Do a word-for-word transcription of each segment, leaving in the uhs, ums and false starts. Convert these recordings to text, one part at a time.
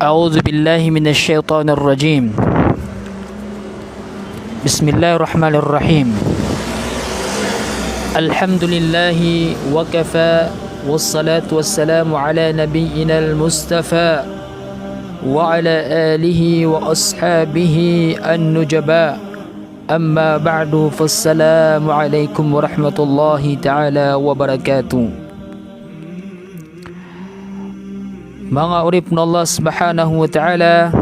أعوذ بالله من الشيطان الرجيم. بسم الله الرحمن الرحيم. الحمد لله وكفى، والصلاة والسلام على نبينا المصطفى وعلى آله وأصحابه النجباء. أما بعد، فالسلام عليكم ورحمة الله تعالى وبركاته. Manga oripn o Allah subhanahu wa ta'ala,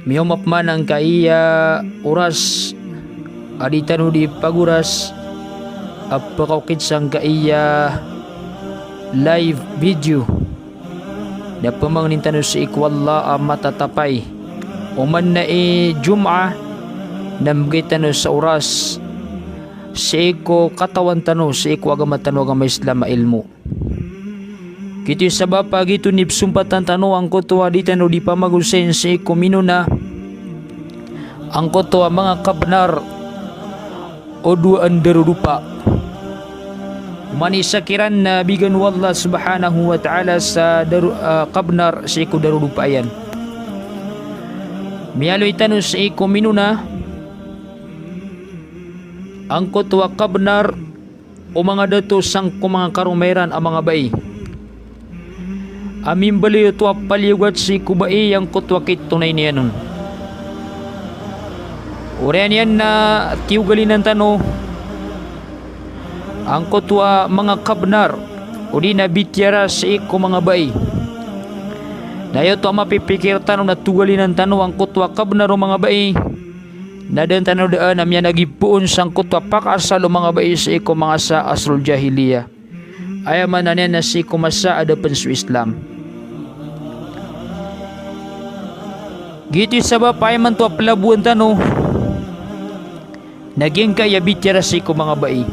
miyaoma pman angkaya oras a di tano di pagoras a pkaokit sangkaya live video na pmangnin tano sii ko Allah a matatapay. Oman na i Jumaah na mbgay tano sa oras sii ko katawan tano, sii ko agama tano, agama Islam a ilmo. Giyoto i sabap a giyoto i psompatan tano angkoto a di tano di pamagosayn sii ko minona angkoto a manga kabnar o dowa a darodopa. Oman i isa kiran na bigan o Allah subhanahu wa ta'ala sa daro-, ah, kabnar sii ko darodopa iyan. Miyaaloy tano sii ko minona angkoto a kabnar o manga dato sangko manga karoma iran a manga bai a mimbaloy oto a paliyogat sii ko bai angkoto a kitonay niyan on. Oriyan iyan na tiyogalinan tano angkoto a manga kabnar odi na bitiyara sii ko manga bai. Na aya oto a mapipikir tano na togalinan tano angkoto a kabnar o manga bai, na da tano daan a miyanagipoon sangkoto a pakaasal o manga bai sii ko manga sa asrul jahiliya. Aya maana niyan na sii ko masa a da pn so Islam. Giyoto i sabap a aya imanto a plabowan tano na giyangkaya bitiyara sii ko manga bai.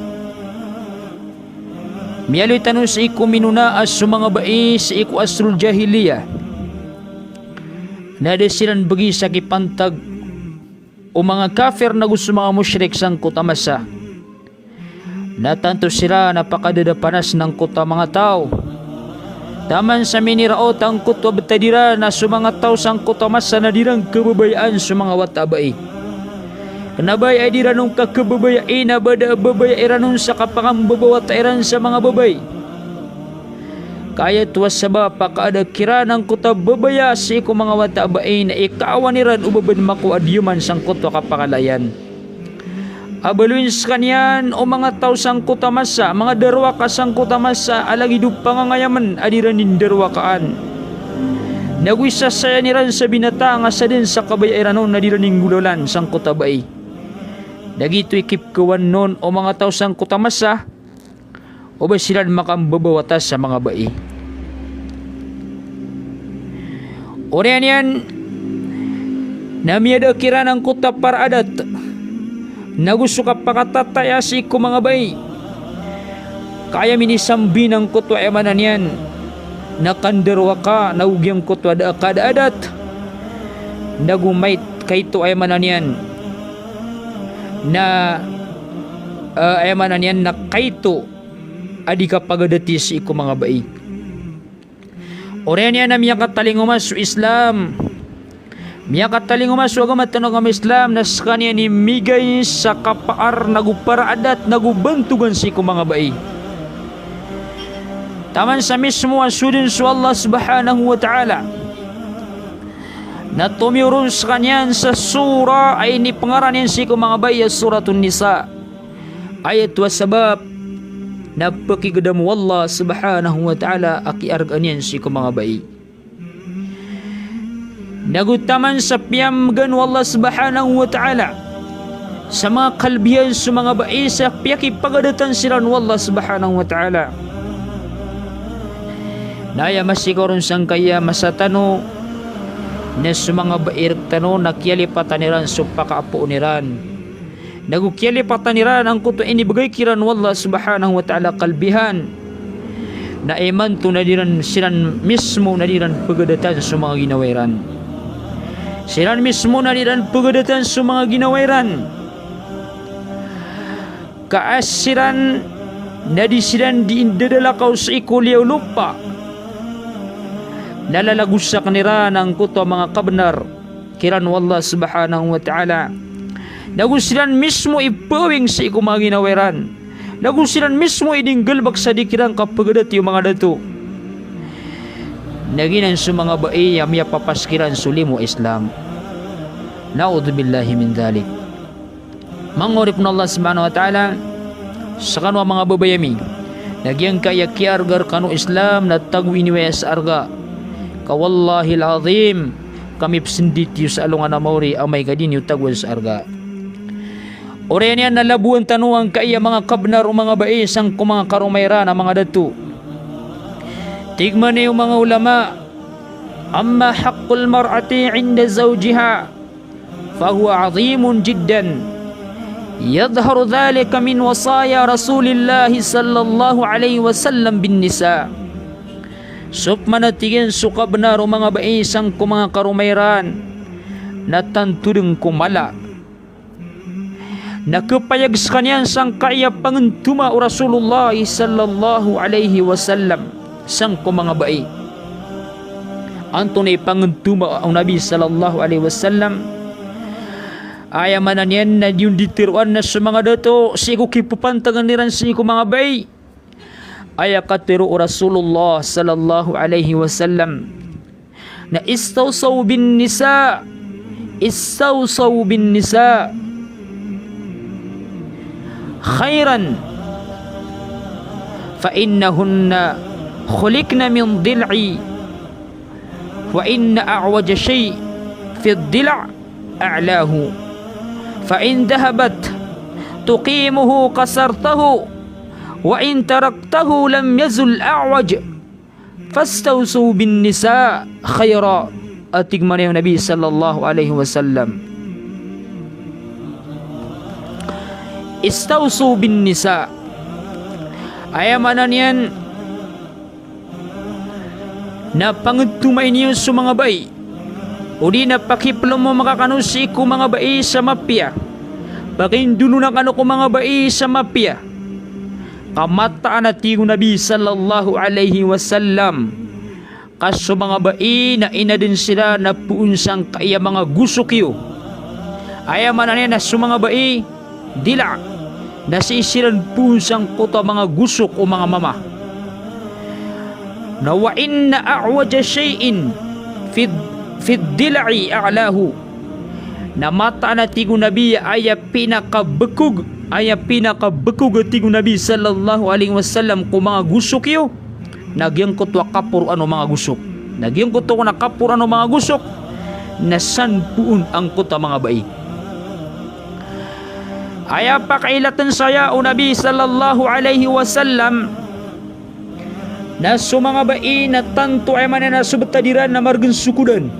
Miyaaloy tano sii ko minona a so manga bai sii ko asrul jahiliya na da siran bgi sa kipantag o manga kafir nago so manga mushrik sangkoto a masa. Na tanto siran a pakadadapanas nangkoto a manga taw. Taman sa miniraot angkoto a btad iran a so manga taw sangkoto a masa na di ran khababayaan so manga wata a bai. Kna ba aya di ran on kakhababayai na ba da a babaya iran on sa kapakambabawata iran sa manga babay. Ka aya oto a sabap a kaada kiran angkoto a babaya sii ko manga wata a bai na ikaawan iran o ba bn makowa a diyaman sangkoto a kapakala iyan. A baloyin skaniyan o manga taw sangkoto a masa, manga darowaka sangkoto a masa a lagid o pangangayamn a di ran indarowakaan. Nago isasayan iran sa binatang a sadn sa kabaya iran on na di ran inggolalan sangkoto a bai. Na giyoto i kipkhawan on o manga taw sangkoto a masa, o ba siran makambabawata sa manga bai. Oriyan iyan na miyada kiran angkoto a paraadat nago so kapakatataya sii ko manga bai. Ka aya minisambi nangkoto a aya maana niyan na kandarowaka nago giyangkoto a da a kadaadat nago mait kaito aya maana niyan na, eh, aya maana niyan na kaito a di kapagadati sii ko manga bai. Oriyan iyan na miyakatalingoma so Islam, miyakatalingoma so agama tano a agama Islam, na skaniyan i migay sa kapaar nago paraadat nago bantogan sii ko manga bai. Taman sa mismo a so dn so Allah subhanahu wa ta'ala na tomiyoron skaniyan sa surah a inipngaran iyan sii ko manga bai a Suratun Nisa. Aya oto a sabap na pkigdam o Allah subhanahu wa ta'ala a kiargaan iyan sii ko manga bai. Nago taman sa piyamgan o Allah subhanahu wa ta'ala sa manga kalbihan so manga bai sa piyakipagadatan siran o Allah subhanahu wa ta'ala. Na aya masikaw ron sangkaya masa tano na so manga bai rktano na kiyalipatan iran so pakaapoon iran. Nago kiyalipatan iran angkoto a inibgay kiran o Allah subhanahu wa ta'ala a kalbihan. Na imanto na di ran, siran mismo na di ran pgadatan so manga ginawa iran. Siran mismo na di ran pgadatan so manga ginawa iran. Ka a siran na di siran di indadalakaw sii ko liyawaw lopa. na lalagosak iran angkoto a manga kabnar kiran o Allah subhanahu wa ta'ala. Na go siran mismo i pawing sii ko manga ginawa iran. Na go siran mismo i di nggalbk sa di kiran kapagadato o manga dato. Na giyanan so manga bai a miyapapas kiran so limo a Islam. Na'udhubillahi min dhalik. Manga oripn o Allah subhanahu wa ta'ala, skano a manga babay ami, na giyangkaya kiyarga rkano o Islam na tago i niwaya sa arga. Ka wallahil azim, ka mipsndit iyo sa alongan a maori amay ka di niyo tagoan sa arga. Oriyan iyan na labowan tano angkaya manga kabnar o manga bai sangko manga karoma iran a manga dato. Tig man o manga ulama, amma haqqul mar'ati 'inda zawjiha fahuwa 'azimun jiddan. Yadhharu dhalika min wasaya Rasulillahi sallallahu alaihi wasallam bin nisa. So pman a tig iyan so kabnar o manga bai sangko manga karoma iran na tanto dn ko mala. Na khapayag skaniyan sangkaya pangnthoma o Rasulullah sallallahu alaihi wasallam sangko manga bai. Antonaa i pangnthoma o Nabi sallallahu alaihi wasallam? Aya maana niyan na di on di tharoan na so manga dato sii ko kipapantagan iran sii ko manga bai. Aya katharo o Rasulullah sallallahu alaihi wasallam na, "Istawsaw bin nisa, istawsaw bin nisa khairan, fa innahunna khuliqna min dil'i, wa inna a'waja shay' fi dila' a'lahu. Fa in dhahabat tuqimuhu kasartahu, wa in taraktahu lam yazul a'waj. Fastawsu bin nisa khaira." A tig man o Nabi sallallahu alaihi wasallam, "Istawsu bin nisa." Aya maana niyan na pangnthomai niyo so manga bai, odi na pakiplomoma kano sii ko manga bai sa mapiya. Pakindolona kano ko manga bai sa mapiya. Ka mataan a tig o Nabi sallallahu alaihi wasallam, ka so manga bai na ina dn siran a poon sangkaya manga gosok iyo. Aya maana niyan na so manga bai, dila', na sii siran poon sangkoto a manga gosok o manga mama. Na wa inna a'waja shay'in fi, fi dila'i a'lahu. Na mataan a tig o Nabi a aya pinakabkog, aya pinakabkog a tig o Nabi sallallahu alaihi wasallam ko manga gosok iyo na giyangkoto a kaporoan o manga gosok. Na giyangkoto kon a kaporoan o manga gosok na san poon angkoto a manga bai. Aya pakailatn saya o Nabi sallallahu alaihi wasallam na so manga bai na tanto, aya maana niyan na so btad iran na margn sokodan.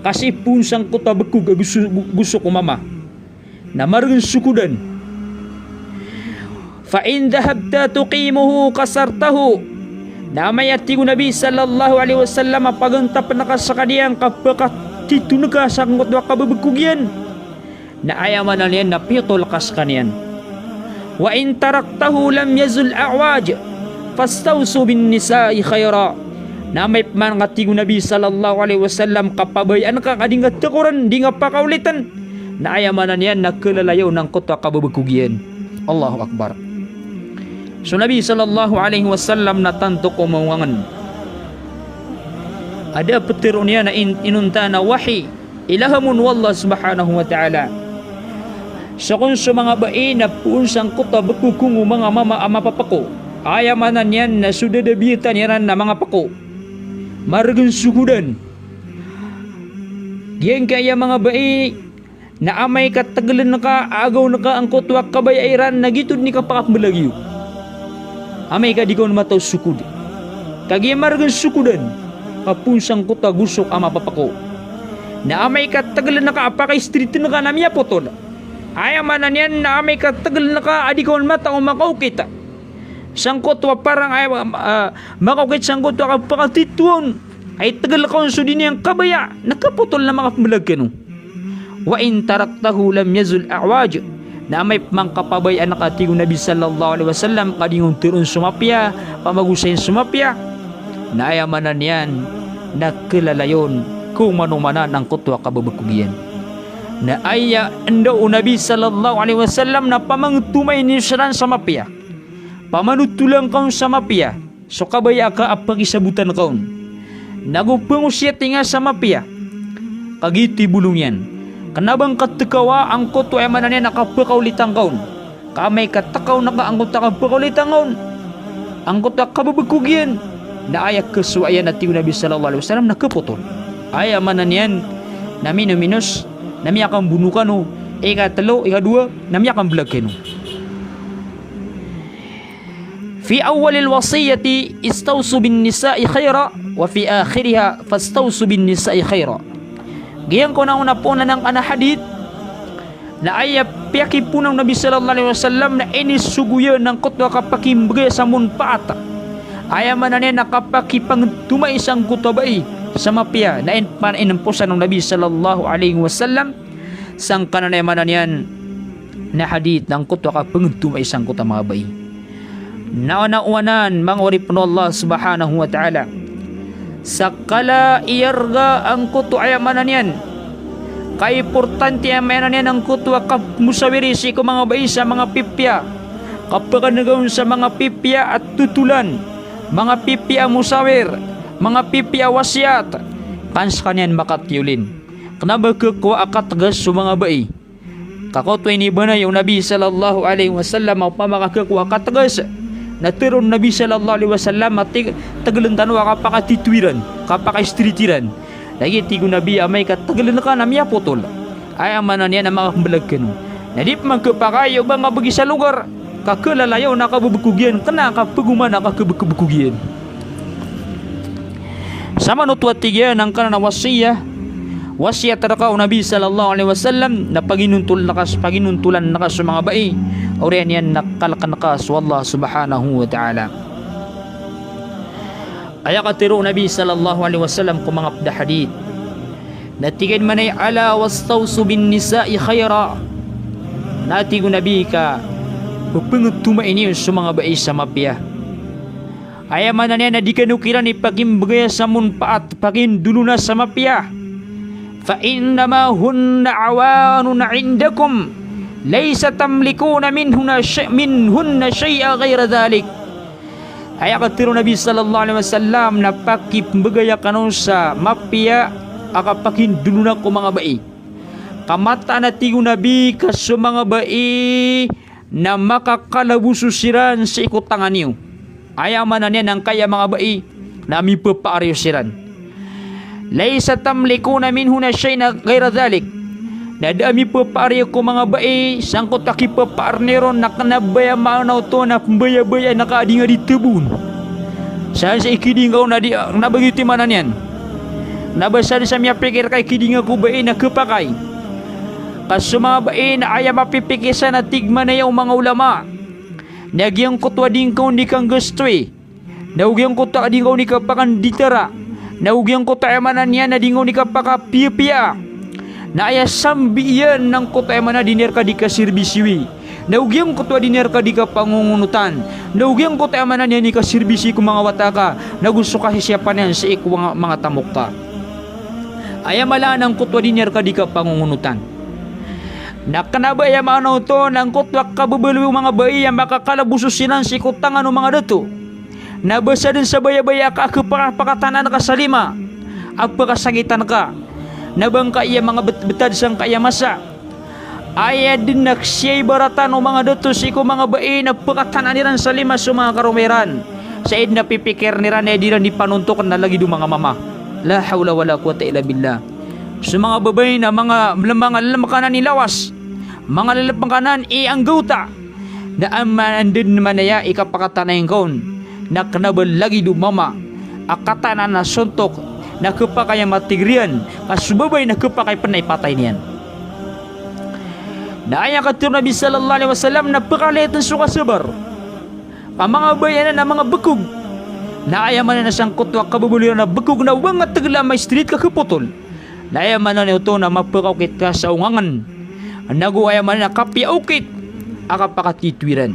Ka sii poon sangkoto a bkog a goso-, gosok o mama. Na margn sokodan. Fa in dhahabta tuqimuhu kasartahu. Na amay a tig o Nabi sallallahu alaihi wasallam a pagantapn ka skaniyan ka pakatithoon ka sangkoto a kababkog iyan, na aya maana niyan na pitol ka skaniyan. Wa in taraktahu lam yazul a'waj. Fastawsu bin nisa'i khaira. Na amay pman ka, tig o Nabi sallallahu alaihi wasallam, ka pabayaan ka ka di nga takoran, di nga pakaolitn, na aya maana niyan na khalalayon angkoto a kababkog iyan. Allahu Akbar. So Nabi sallallahu alaihi wasallam na tanto ko maongangn a da a ptharoon iyan a in-, inonta na wahi, ilham on o Allah subhanahu wa ta'ala. Sakn so manga bai na poon sangkoto a bkog o manga mama a mapapako. Aya maana niyan na so dadabiyatan iran na manga pako. Margn sokodan. Giyangkaya manga bai na amay ka tgln ka, agawn ka angkoto a kabaya iran na giyoto dn i kapakapmblag iyo. Amay ka di ka on mataw sokod. Kagiya margn sokodan, ka poon sangkoto a gosok a mapapako. Na amay ka tgln ka a pakaistritn ka na miyapotol. Aya maana niyan na amay ka tgln ka a di ka on mataw makaokit sangkoto a parang aya, ah, makaokit sangkoto a kapakatithoon. Ay tgl ka on so di niyan kabaya, na kapotol na makapmblag kano. Wa in taraktahu lam yazul a'waj. Na amay pman ka pabayaan ka, tig o Nabi sallallahu alaihi wasallam, ka di nga on tharoon so mapiya, pamagosayn so mapiya, na aya maana niyan na khalalayon ko manomana angkoto a kabebekog iyan. Na aya anda o Nabi sallallahu alaihi wasallam na pamangtoma ini siran sa mapiya. Pamanotolan ka on sa mapiya so kabaya ka a pakisabotan ka on. Nago pangosiyati nga sa mapiya. Kagiya ito i bolong iyan. Kena ba ngka tekawa angkoto aya maana niyan a kapakaolitan ka on. Ka amay ka tekaw na ka angkoto a kapakaolitan ka on, angkoto a kabebekog iyan, na aya kesowa iyan a tig o Nabi sallallahu alaihi wasallam na kepotol. Aya maana niyan na minominos, na miyakambono kano, ikatelo, ikadowa, na miyakambelag kano. Fi awwalil wasiyati istawsu bin nisa'i khaira, wa fi akhiriha fastawsu bin nisa'i khaira. Giyangkoto a ona-ona poon angkanan a hadith, na aya piyakipoon o Nabi sallallahu alaihi wasallam na inisogo iyan angkoto a kapakimbegay sa manpaat. Aya maana niyan na kapakipangtomai sangkoto a bai sa mapiya, na in-, pan-, inimposan o Nabi sallallahu alaihi wasallam sangkanan a aya maana niyan na hadith angkoto a kapangtomai sangkoto a manga bai. Na ona-onan manga oripen o Allah subhanahu wa ta'ala. Sa kala i arga angkoto aya maana niyan, kaimportante aya maana niyan angkoto a kapmosawiri sii ko manga bai sa manga pipiya. Kapakanega on sa manga pipiya a totolan, manga pipiya a mosawir, manga pipiya a wasiyat. Ka an sekaniyan makatiyolin. Kena ba khakowa a kategas so manga bai. Ka koto inibanay o Nabi sallallahu alaihi wasallam a opama ka khakowa a kategas, na tero o Nabi sallallahu alaihi wasallam a tig-, tegelen tano a kapakatitho iran, kapaka-street iran. Lagid tig o Nabi a amay ka tegelen ka na miyapotol. Aya maana niyan na makakembelag kano. Na di peman khapakay o ba ngka begi sa logar ka khalalayon a kabebekog iyan, kena a kapegoma na kakebekebekog iyan. Sa manoto a tig iyan angkanan a wasiyah, wasiyat reka o Nabi sallallahu alaihi wasallam, na paginontolan ka, paginontolan ka so manga bai, oriyan iyan na kaleken ka so Allah subhanahu wa ta'ala. Aya katero o Nabi sallallahu alaihi wasallam ko manga ped a hadith, na tig iyan manay, "Ala wastawsu bin nisa'i khaira." Na tig o Nabi ka, pepangtomai niyo so manga bai sa mapiya. Aya maana niyan na di kano kiran ipakimbegaya sa manpaat, pakindolona sa mapiya. Fa innama hunna awanun indakum, laysa tamlikuna minhunna shay-, minhunna shay'a ghayra dhalik. Aya katero o Nabi sallallahu alaihi wasallam na pakimbegaya kano sa mapiya a kapakindolona ko manga bai. Ka mataan a tig o Nabi ka so manga bai na makakalaboso siran sii ko tangan iyo. Aya maana niyan angkaya manga bai na mipepaar iyo siran. Laysa tamlikuna minhunna shay'an ghayra dhalik. Na da a mipepaar iyo ko manga bai sangkoto a kipepaar niyo ron na kena ba aya maana oto na pembayabayaan ka a di nga di tebon. Sa, sa ikidinga on na di, na ba giyoto i maana niyan. Na ba sa di sa miyapikir ka ikidinga ko bai na khapakay. Ka so manga bai na aya mapipikir san a tig manaya o manga ulama, na giyangkoto a di ngka on di kanggastoi, na o giyangkoto a di ngka on di kapakanditara, na o giyangkoto a aya maana niyan na di ngka on di kapakapiyapiya. Na aya sambi iyan angkoto a aya maana di niyan reka di kasirbisiwi, na o giyangkoto a di niyan reka di kapangongonotan, na o giyangkoto a aya maana niyan di kasirbisi ko manga wata ka, na go so kasisiyapa niyan sii ko manga, manga tamok ka. Aya mala angkoto a di niyan reka di kapangongonotan. Na kena ba aya maana oto na angkoto a kababaloy o manga bai a makakalaboso siran sii ko tangan o manga dato. Na ba sa den sa bayabaya ka a khapaka-, pakatanaan ka sa lima a pakasakitan ka. Na ba ngkaya manga bet-, betad sangkaya masa. Aya den a kesiya ibaratan o manga dato sii ko manga bai na pekatanaan iran sa lima so manga karoma iran. Sa aya den a pipikiren iran na aya di iran di panontoken na lagid o manga mama. La hawla wala quwwata illa billah. So manga babay na manga, manga lelemekanan i lawas, manga lelemekanan i anggawta. Na aya maana den manaya i kapakatanaan ka on na kena ba lagid o mama a katanaan a sontok na khapakay a matigr iyan, ka so babay na khapakay pen na ipatay niyan. Na aya katharo o Nabi sallallahu alaihi wasallam na pekaliyaten so kasabar. Ka manga babay anan na manga bekog. Na aya maana na sangkoto a kababaloy iran na bekog na o ba nga tegel a ma-street ka khapotol. Na aya maana niyan oto na mapekaokit ka sa ongangen. Nago aya maana na kapiyaokit a kapakatitho iran.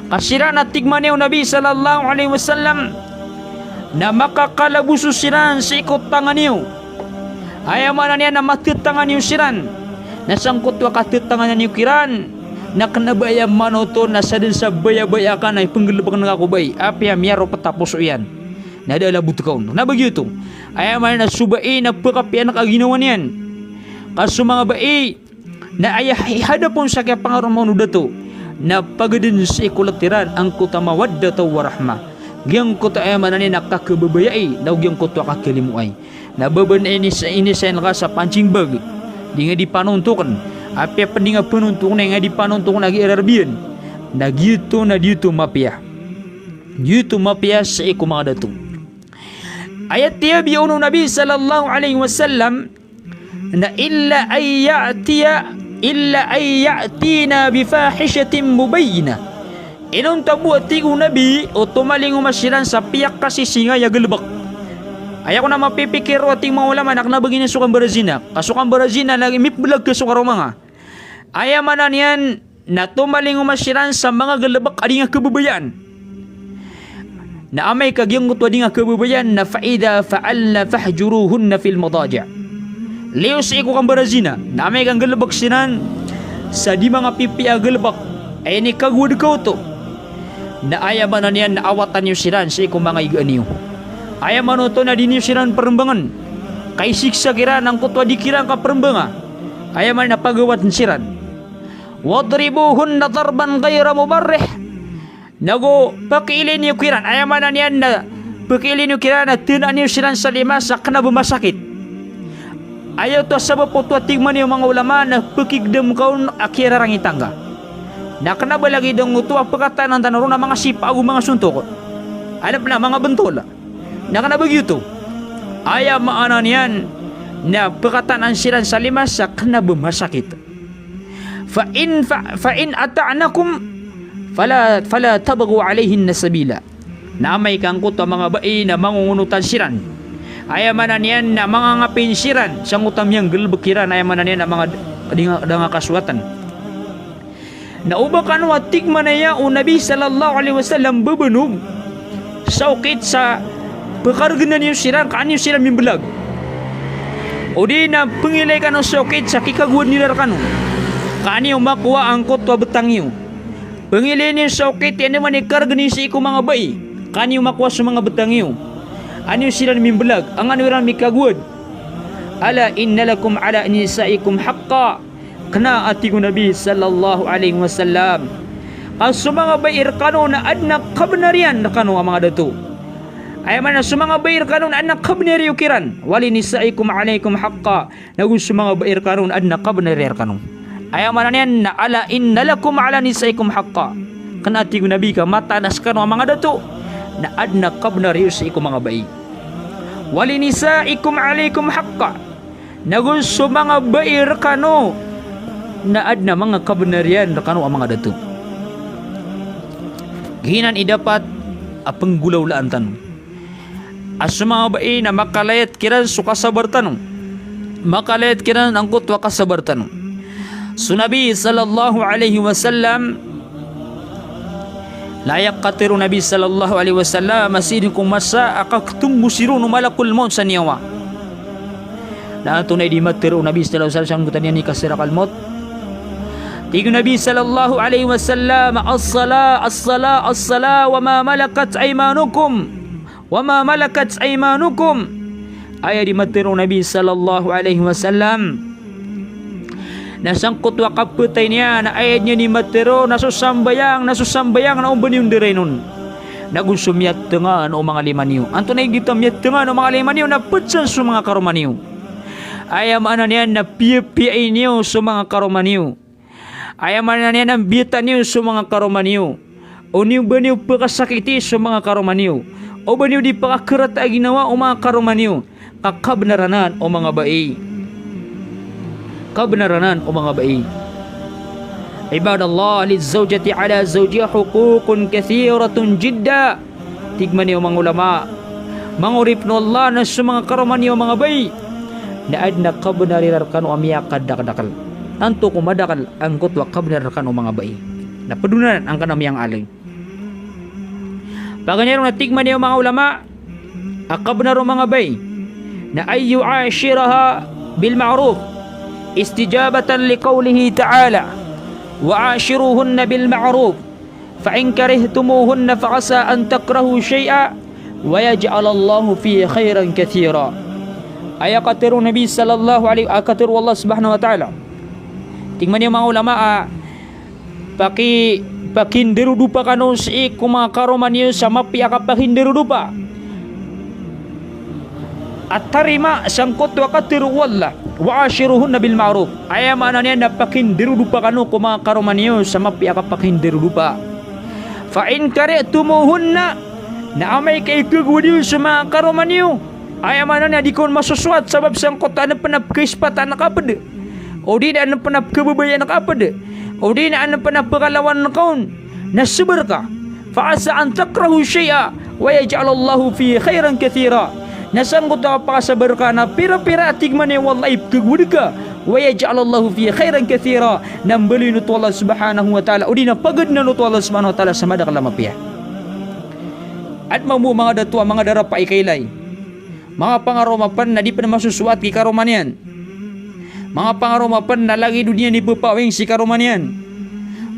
Ka siran a tig manaya o Nabi sallallahu alaihi wasallam, na makakalaboso siran sii ko tangan iyo. Aya maana niyan na matetangan iyo siran. Na sangkoto a katetanganan iyo kiran, na kena ba aya maana oto na sadn sa baya-baya ka na ipenggelebeken ka ko bai, apiya miyaropet a poso iyan. Na da a labot ka on. Na ba giyoto. Aya maana niyan na so bai na pekapiya aken a ginawa niyan. Ka so manga bai na aya ihadap on sa kiyapangaroma on o dato na pageden sii ko let iran angkoto a mawaddatan wa rahmah. Giyangkoto a aya maana niyan na kakebabayai, na giyangkoto a kakelimoay. Na ba ba na inis-, inisayan ka sa punching bag, di nga di panontoken. Apiya pen di nga panontoken, nga di panontoken a giyararbiyan. Na giyoto, na giyoto mapiya. Giyoto mapiya sii ko manga dato. Aya tiyabiya on o Nabi sallallahu alaihi wasallam, na illa an ya'tiya, illa an ya'tina bi fahishatin mubayyinah. Inonta bo a tig o Nabi, o tomalingoma siran sa piyakasisingay a galebek. Aya kon a mapipikir o a tig o manga ulama na kena ba giyanan so kambarazina. Ka so kambarazina na mipbelag ka so karoma nga. Aya maana niyan na tomalingoma siran sa manga galebek a di nga kebebayaan. Na amay ka giyangkoto a di nga kebebayaan na fa idha fa'alna fahjuruhunna fil madaji'. Liyo sii ko kambarazina, na amay ka nggalebek siran sa di manga pipiya a galebek a inikagowad ka oto, na aya maana niyan na awatan iyo siran sii ko manga iga niyo. Aya maana oto na di niyo siran perembangen. Ka isiksa kiran angkoto a di kiran kaperembanga. Aya maana niyan na pagawaten siran. Wadribuhunna darban ghayra mubarrih. Nago pekiilay niyo kiran, aya maana niyan na pekiilay niyo kiran na tenaan iyo siran sa limas a kena ba masakit. Aya oto a sabap oto a tig man iyo manga ulama na pekigdam ka on a kiyararangitan ka. Na kena ba lagid angkoto a pekatanan tano ron a manga sipa ago manga sontok. Aya pen a manga bentol. Na kena ba giyoto. Aya maana niyan na pekatanaan siran sa limas a kena ba masakit. Fa in, fa, fa in ata'nakum fala, fala tabghu alayhinna sabila. Na amay ka angkoto a manga bai na mangongonotan siran, aya maana niyan na mangangapin siran sangkoto a miyanggalebek kiran, aya maana niyan na manga d-, di nga, da nga kasowatan. Na oba kano a tig man aya o Nabi sallallahu alaihi wasallam bebenog sa okit sa pekaregen iyo siran, ka an iyo siran mimbelag. O di na pengilay kano sa okit sa kikagowad iran rekano, ka an iyo makowa angkoto a betang iyo. Pengilay niyo sa okit i andamanaya i karegen iyo sii ko manga bai, ka an iyo makowa so manga betang iyo. An iyo siran mimbelag, angkano iran mikagowad. Ala inna lakum ala nisaikum haqqa. Kena a tig o Nabi sallallahu alaihi wasallam, ka so manga bai rekano na aden a kabenar iyan rekano a manga dato. Aya maana so manga bai rekano na aden a kabenar iyo kiran. Wali nisaikum alaikum haqqa. Nago so manga bai rekano na aden a kabenar iyan rekano. Aya maana niyan na ala inna lakum ala nisaikum haqqa. Kena a tig o Nabi ka mataan a sekano a manga dato na aden a kabenar iyo sii ko manga bai. Wali nisaikum alaikum haqqa. Nago so manga bai rekano na aden a manga kabenar iyan rekano a manga dato. Giyanan i dapat a penggolawlaan tano. A so manga bai na makalayat kiran so kasabar tano. Makalayat kiran angkoto a kasabar tano. So Nabi sallallahu alaihi wasallam, na aya katero o Nabi sallallahu alaihi wasallam a sii den ko masa a kaketembos iron o malakul maut sa niyawa. Na antonaa i di matero o Nabi sallallahu alaihi wasallam sangkoto a niyan i kasakaratul maut? Tig o Nabi sallallahu alaihi wasallam, "As-salah, as-salah, as-salah, wa ma malakat aymanukum." Wa ma malakat aymanukum. Aya di matero o Nabi sallallahu alaihi wasallam na sangkoto a kapatay niyan, na aya di niyan di matero na so sambayang, na so sambayang na o ba niyo ndarain on. Nago so miyatengan o manga lima niyo. Antonaa i giyoto a miyatengan o manga lima niyo? Na ped san so manga karoma niyo. Aya maana niyan na piyapiyai niyo so manga karoma niyo. Aya maana niyan na mbiyata niyo so manga karoma niyo. O niyo ba niyo pekasakiti so manga karoma niyo. O ba niyo di pekakerata a ginawa o manga karoma niyo. Ka kabenar anan o manga bai. Kabenar anan o manga bai. Ibadallah, lizzawjati ala zawjiha huququn kathiratun jidda. Tig man iyan o manga ulama, manga oripen o Allah, na so manga karoma niyo a manga bai na aden a kabenar iran rekano a miyakadakdakel. Tanto ko madakel angkoto a kabenar rekano a manga bai. Na ped on anan angkanan a miyangaaloy. Paganay ron na tig man iyan o manga ulama, a kabnar o manga bai na an yu'ashiraha bil ma'ruf, istijabatan li qawlihi ta'ala, "Wa ashiruhunna bil ma'ruf, fa in karihtumuhunna fa asa an takrahu shay'an wa yaj'alallahu fihi khairan kathira." Aya katharo o Nabi sallallahu alaihi, a katharo o Allah subhanahu wa ta'ala. Tig man iyan o manga ulama a paki-, pakindarodopa kano sii ko manga karoma niyo sa mapiya a kapakindarodopa a tarima sangkoto a katharo o Allah, "Wa ashiruhunna bil ma'ruf." Aya maana niyan na pakindarodopa kano ko manga karoma niyo sa mapiya a kapakindarodopa. Fa in karihtumuhunna, na amay ka ikagowad iyo so manga karoma niyo, aya maana niyan na di kon masosowat sabap sangkoto a adn pn a pkaispatan a kapd, odi na adn pn a pkababayaan a kapd, odi na adn pn a pkalawan ka on, na sabar ka. Fa asa an takrahu shay'an wa yaj'alallahu fihi khairan kathira. Na sangkoto a kapakasabar ka na pira-pira a tig man iyan o Allah i pkagowad ka, wa yaj'alallahu fihi khairan kathira, na mbaloyin oto o Allah subhanahu wa ta'ala, odi na pagadnan oto o Allah subhanahu wa ta'ala sa madakl a mapiya. Adn mambo manga dato a manga darapa i kailay. Manga pangaroma pn na di pn masosowat ki karoma niyan. Manga pangaroma pn na lagid o di niyan ipphawing si karoma niyan.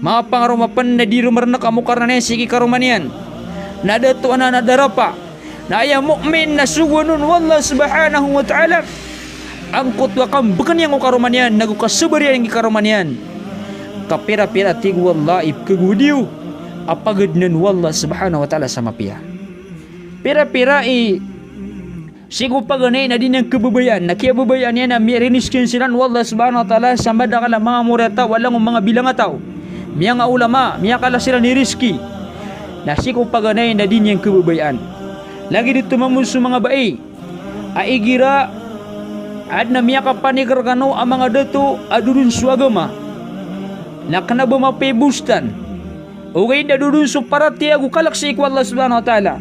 Manga pangaroma pn na di rmrnk a mokarna niyan sii ki karoma niyan. Na dato anan a darapa. Na aya mu'min na sogoan on o Allah subhanahu wa ta'ala angkoto a kambkn iyan ko karoma niyan, nago kasabar iyan ki karoma niyan. Ka pira-pira a tig o Allah i pkagowad iyo a pagadnan o Allah subhanahu wa ta'ala sa mapiya. Pira-pira i sii ko paganay na di niyan kababayaan, na kiyababayaan iyan a miyariniskin siran o Allah subhanahu wa ta'ala sa madakl a manga moriyataw, a langon manga bilangataw, miyanga ulama, miyakala siran i rizki. Na sii ko paganay na di niyan kababayaan. Lagid oto mambo so manga bai a igira adn a miyakapanik rkano a manga dato a dodon so agama, na kna ba mapiya i bostan, ogaid na dodon so paratiyaya ago kalk sii ko Allah subhanahu wa ta'ala,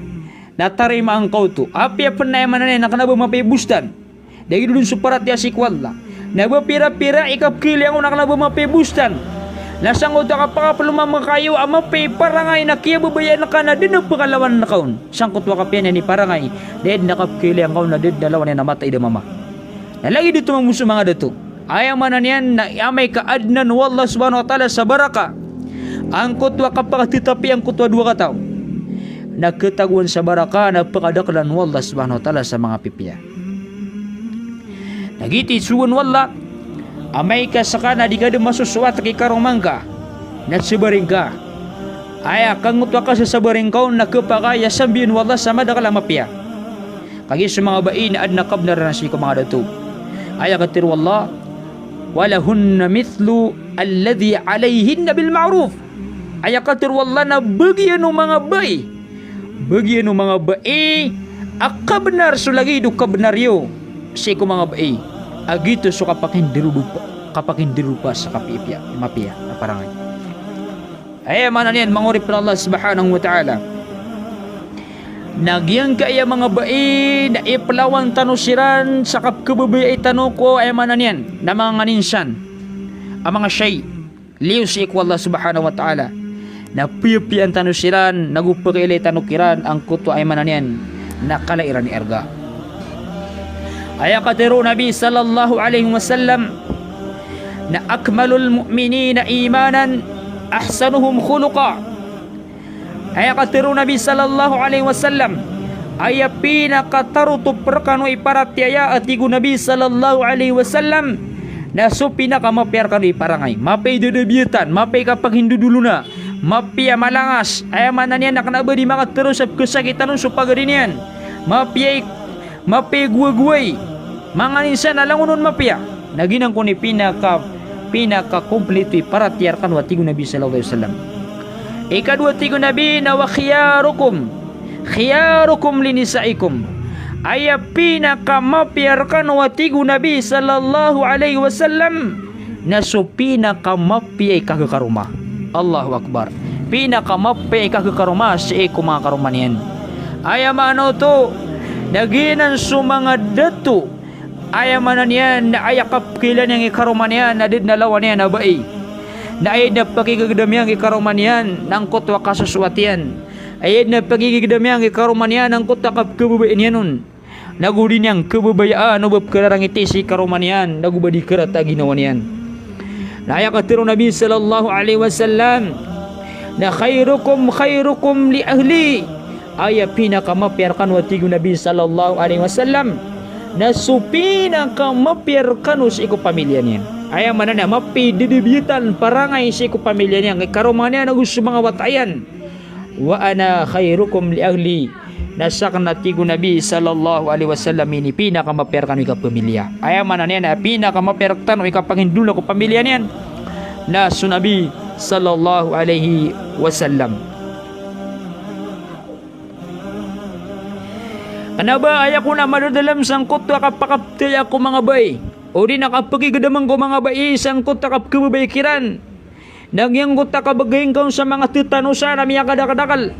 na tarimaan ka oto. Apiya pn, aya maana niyan, na kna ba mapiya i bostan, da i dodon so paratiyaya sii ko Allah, na ba pira-pira i kapkhailay angka on a kna ba mapiya i bostan, na sangkoto a kapakaplomamaka iyo a mapiya i parangay na kiyababayaan ka na da dn a pkhalawan ka on. Sangkoto a kapiya niyan i parangay, da dn a kapkhailay angka on na da dn a lawan iyan a mataid a mama. Na lagid oto mambo so manga dato. Aya maana niyan na amay ka adnan o Allah subhanahu wa ta'ala sa baraka angkoto a kapakatatapi angkoto a dowa kataw, na khatagoan sa baraka na pkadaklan o Allah subhanahu wa ta'ala sa manga pipiya. Na giyoto i sogoan o Allah, amay ka ska na di ka dn masosowat ki karoma ngka, na sabarin ka. Aya kangkoto a kasasabarin ka on na khapakay a sambian o Allah sa madakl a mapiya. Kagiya so manga bai na adn a kabnar iran sii ko manga dato. Aya katharo o Allah, "Wa lahunna mithlu alladhi alayhinna bil ma'ruf." Aya katharo o Allah na bagian o manga bai, bagian o manga bai a kabnar so lagid o kabnar iyo sii ko manga bai a giyoto so kapakindarodopa, kapakindarodopa sa kapipiya, mapiya a parangay. Aya maana niyan, manga oripn o Allah subhanahu wa ta'ala, na giyangkaya manga bai na iplawan tano siran sa kapkhababayai tano ko, aya maana niyan, na manga nganin san a manga shay, liyo sii ko Allah subhanahu wa ta'ala, na piyapiyaan tano siran, nago pkhailay tano kiran angkoto, aya maana niyan, na kala iran i arga. Aya katharo o Nabi sallallahu alaihi wasallam, na "Akmalul mu'minina imanan, ahsanuhum khuluqa." Aya katharo o Nabi sallallahu alaihi wasallam, aya pinakatarotop rkano i paratiyaya, a tig o Nabi sallallahu alaihi wasallam, na so pinakamapiya rkano i parangay. Mapiya i dadabiyatan, mapiya i kapagindodolona, mapiya malangas, aya maana niyan na kna ba di makatharo sa pkhasakitan on so pagari niyan. Mapiya i, mapiya i gowagoway, manga nganin san a langon on mapiya. Na giyanan kon i pinaka, pinakakomplito i paratiyaya rkano, a tig o Nabi sallallahu alaihi wasallam. Ikadowa, a tig o Nabi, na "Wa khiyarukum, khiyarukum li nisaikum." Aya pinakamapiya rkano, a tig o Nabi sallallahu alaihi wasallam, na so pinakamapiya i kagakaroma. Allahu Akbar. Pinakamapiya i kagakaroma sii ko manga karoma niyan. Aya maana oto, na giyanan so manga dato, aya maana niyan na aya kapkhailay niyan i karoma niyan na da dn a lawan iyan a bai, na aya dn a pakigagdam iyan i karoma niyan na angkoto a kasosowat iyan. Aya dn a pagigigdam iyan ki karoma niyan angkoto a kapkhababayaan iyan on. Nago di niyan khababayaan o ba pkhararangiti si karoma niyan, nago ba di karata a ginawa niyan. Na aya katharo o Nabi sallallahu alaihi wasallam na, "Khairukum khairukum li ahli." Aya pinakamapiya rkano, a tig o Nabi sallallahu alaihi wasallam, na so pinakamapiya rkano sii ko pamilya niyan. Aya maana niyan, mapiya i dadabiyatan, parangay sii ko pamilya niyan, ki karoma niyan ago so manga wata iyan. "Wa ana khairukum li ahli." Na sakn, a tig o Nabi sallallahu alaihi wasallam, ini pinakamapiya rkano i kapamilya. Aya maana niyan na pinakamapiya rktano i kapangindolona ko pamilya niyan na so Nabi sallallahu alaihi wasallam. Kna ba aya kon a madadalm sangkoto a kapakaptaya ko manga bai, odi na kapakigdam ko manga bai sangkoto a kapkhababayai kiran, na giyangkoto a kabgay ngka on sa manga tatanosan a miyakadakdakl,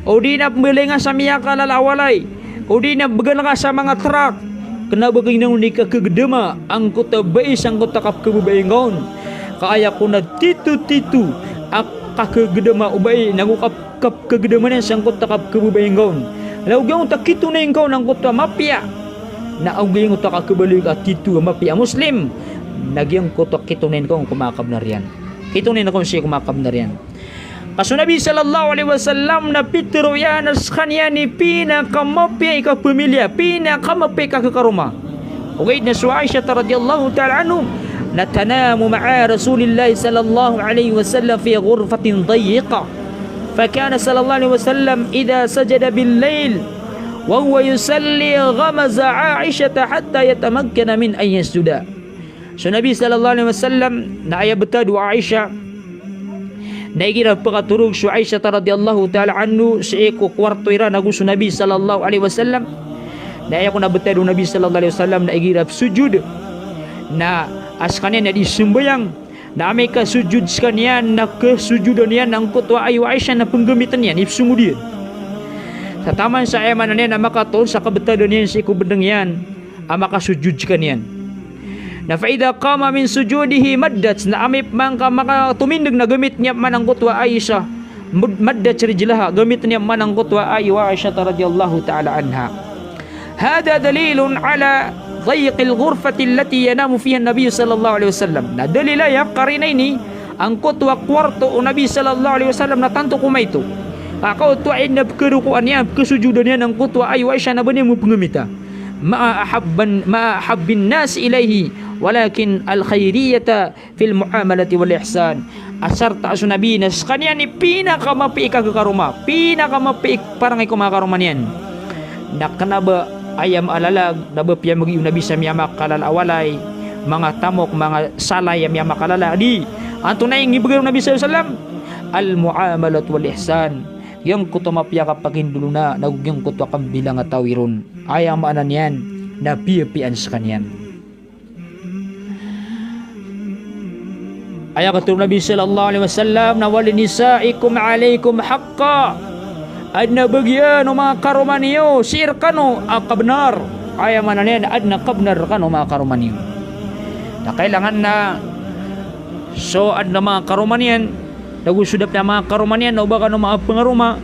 odi na pmbalay ngka sa miyakalala a walay, odi na bgan ka sa manga trak, kna ba giyanan i kakhagdama angkoto a bai sangkoto a kapkhababayai ngka on. Ka aya kon a titotito a kakhagdama o bai nago kap- kapkhagdama niyan sangkoto a kapkhababayai ngka on, na o giyangkoto a kitonay ngka on angkoto a mapiya, na o giyangkoto a kakhabaloy ka tito a mapiya a Muslim, na giyangkoto a kitonay ngka on ko manga kabnar iyan. Kitonay ngka on sii ko manga kabnar iyan. Ka so Nabi sallallahu alaihi wasallam na pitharo iyan a skaniyan i pinakamapiya i kapamilya, pinakamapiya i kakhakaroma. Ogaid na so Aisha radhiyallahu ta'ala anha na tanamu ma'a Rasulillahi sallallahu alaihi wasallam fi ghurfatin dayyiqa. Fakana sallallahu alaihi wasallam idha sajada bil lail wa huwa yusalli ghamaza Aishata hatta yatamakkana min an yasjuda. So Nabi sallallahu alaihi wasallam na aya btad o Aisha na igira pkatorog so Aisha radhiyallahu ta'ala anha sii ko kwarto iran ago so Nabi sallallahu alaihi wasallam, na aya kon a btad o Nabi sallallahu alaihi wasallam na igira psojod, na a skaniyan na di sambayang, na amay ka sojod skaniyan na khasojodan iyan angkoto a aya o Aisha na pnggamitn iyan, ipsongod iyan. Sa taman sa aya maana niyan na makatoon sa kabtadan iyan sii ko bndng iyan a makasojod skaniyan. Na fa idha qama min sujudihi maddat, na amay pman ka makatomindg na gamitn iyan pman angkoto a Aisha, mud-, maddat rijlaha, gamitn iyan pman angkoto a aya o Aisha radhiyallahu ta'ala anha. Hadha dalilun ala dayyiqil ghurfati allati yanamu fiha an-Nabi sallallahu alaihi wasallam. Na dalil aya, karina ini, angkoto a kwarto o Nabi sallallahu alaihi wasallam na tanto ko maito. Ka kaoto a aya pkharokoan iyan, pkhasojodan iyan angkoto a aya o Aisha na ba niyan pnggamita. Ma'a ahabban, ma'a ahabbin nas ilaihi, walakin al-khairiyata fil mu'amalati wal ihsan. Asar ta so Nabi na skaniyan i pinakamapiya i kakhakaroma, pinakamapiya i parangay ko manga karoma niyan. Na kna ba aya maalalag, na ba piyamgi o Nabi sa miyamakalala a walay, manga tamok, manga salay a miyamakalala, di. Antonaa i inibgay o Nabi sallallahu alaihi wasallam? Al mu'amalatu wal ihsan. Giyangkoto a mapiya a kapakindolona, nago giyangkoto a kambilangatawi ron. Aya maana niyan na piyapiyaan skaniyan. Aya katharo o Nabi sallallahu alaihi wasallam na, "Wa li nisaikum alaikum haqqa." Adn a bagian o manga karoma niyo sii rkano a kabnar. Aya maana niyan, adn a kabnar rkano o manga karoma niyo. Na kailangan na so adn a manga karoma niyan, nago so da pn a manga karoma niyan, na o ba kano manga pngaroma,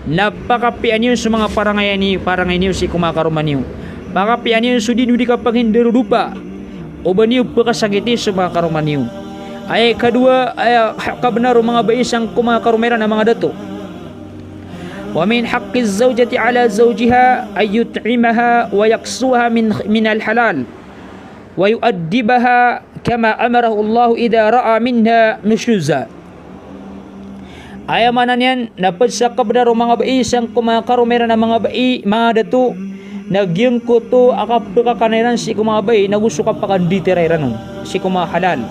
na pakapiyaan iyo so manga parangay ani, parangay niyo sii ko manga karoma niyo. Pakapiyaan iyo so di niyo di kapangindorodopa o ba niyo pkhasakiti so manga karoma niyo. Aya ikadowa, aya kabnar o manga bai sangko manga karoma iran a manga dato. Wa min haqqiz zawjati ala zawjiha an yut'imaha wa yaksuha min, minal halal. Wa yu'addibaha kama amarahu Allah idha ra'a minha nushuza. Aya maana niyan na pd sa kabnar o manga bai sangko manga karoma iran a manga bai, manga dato, na giyangkoto a kapkakana iran sii ko manga bai, nago so kapakanditira iran on sii ko manga halal.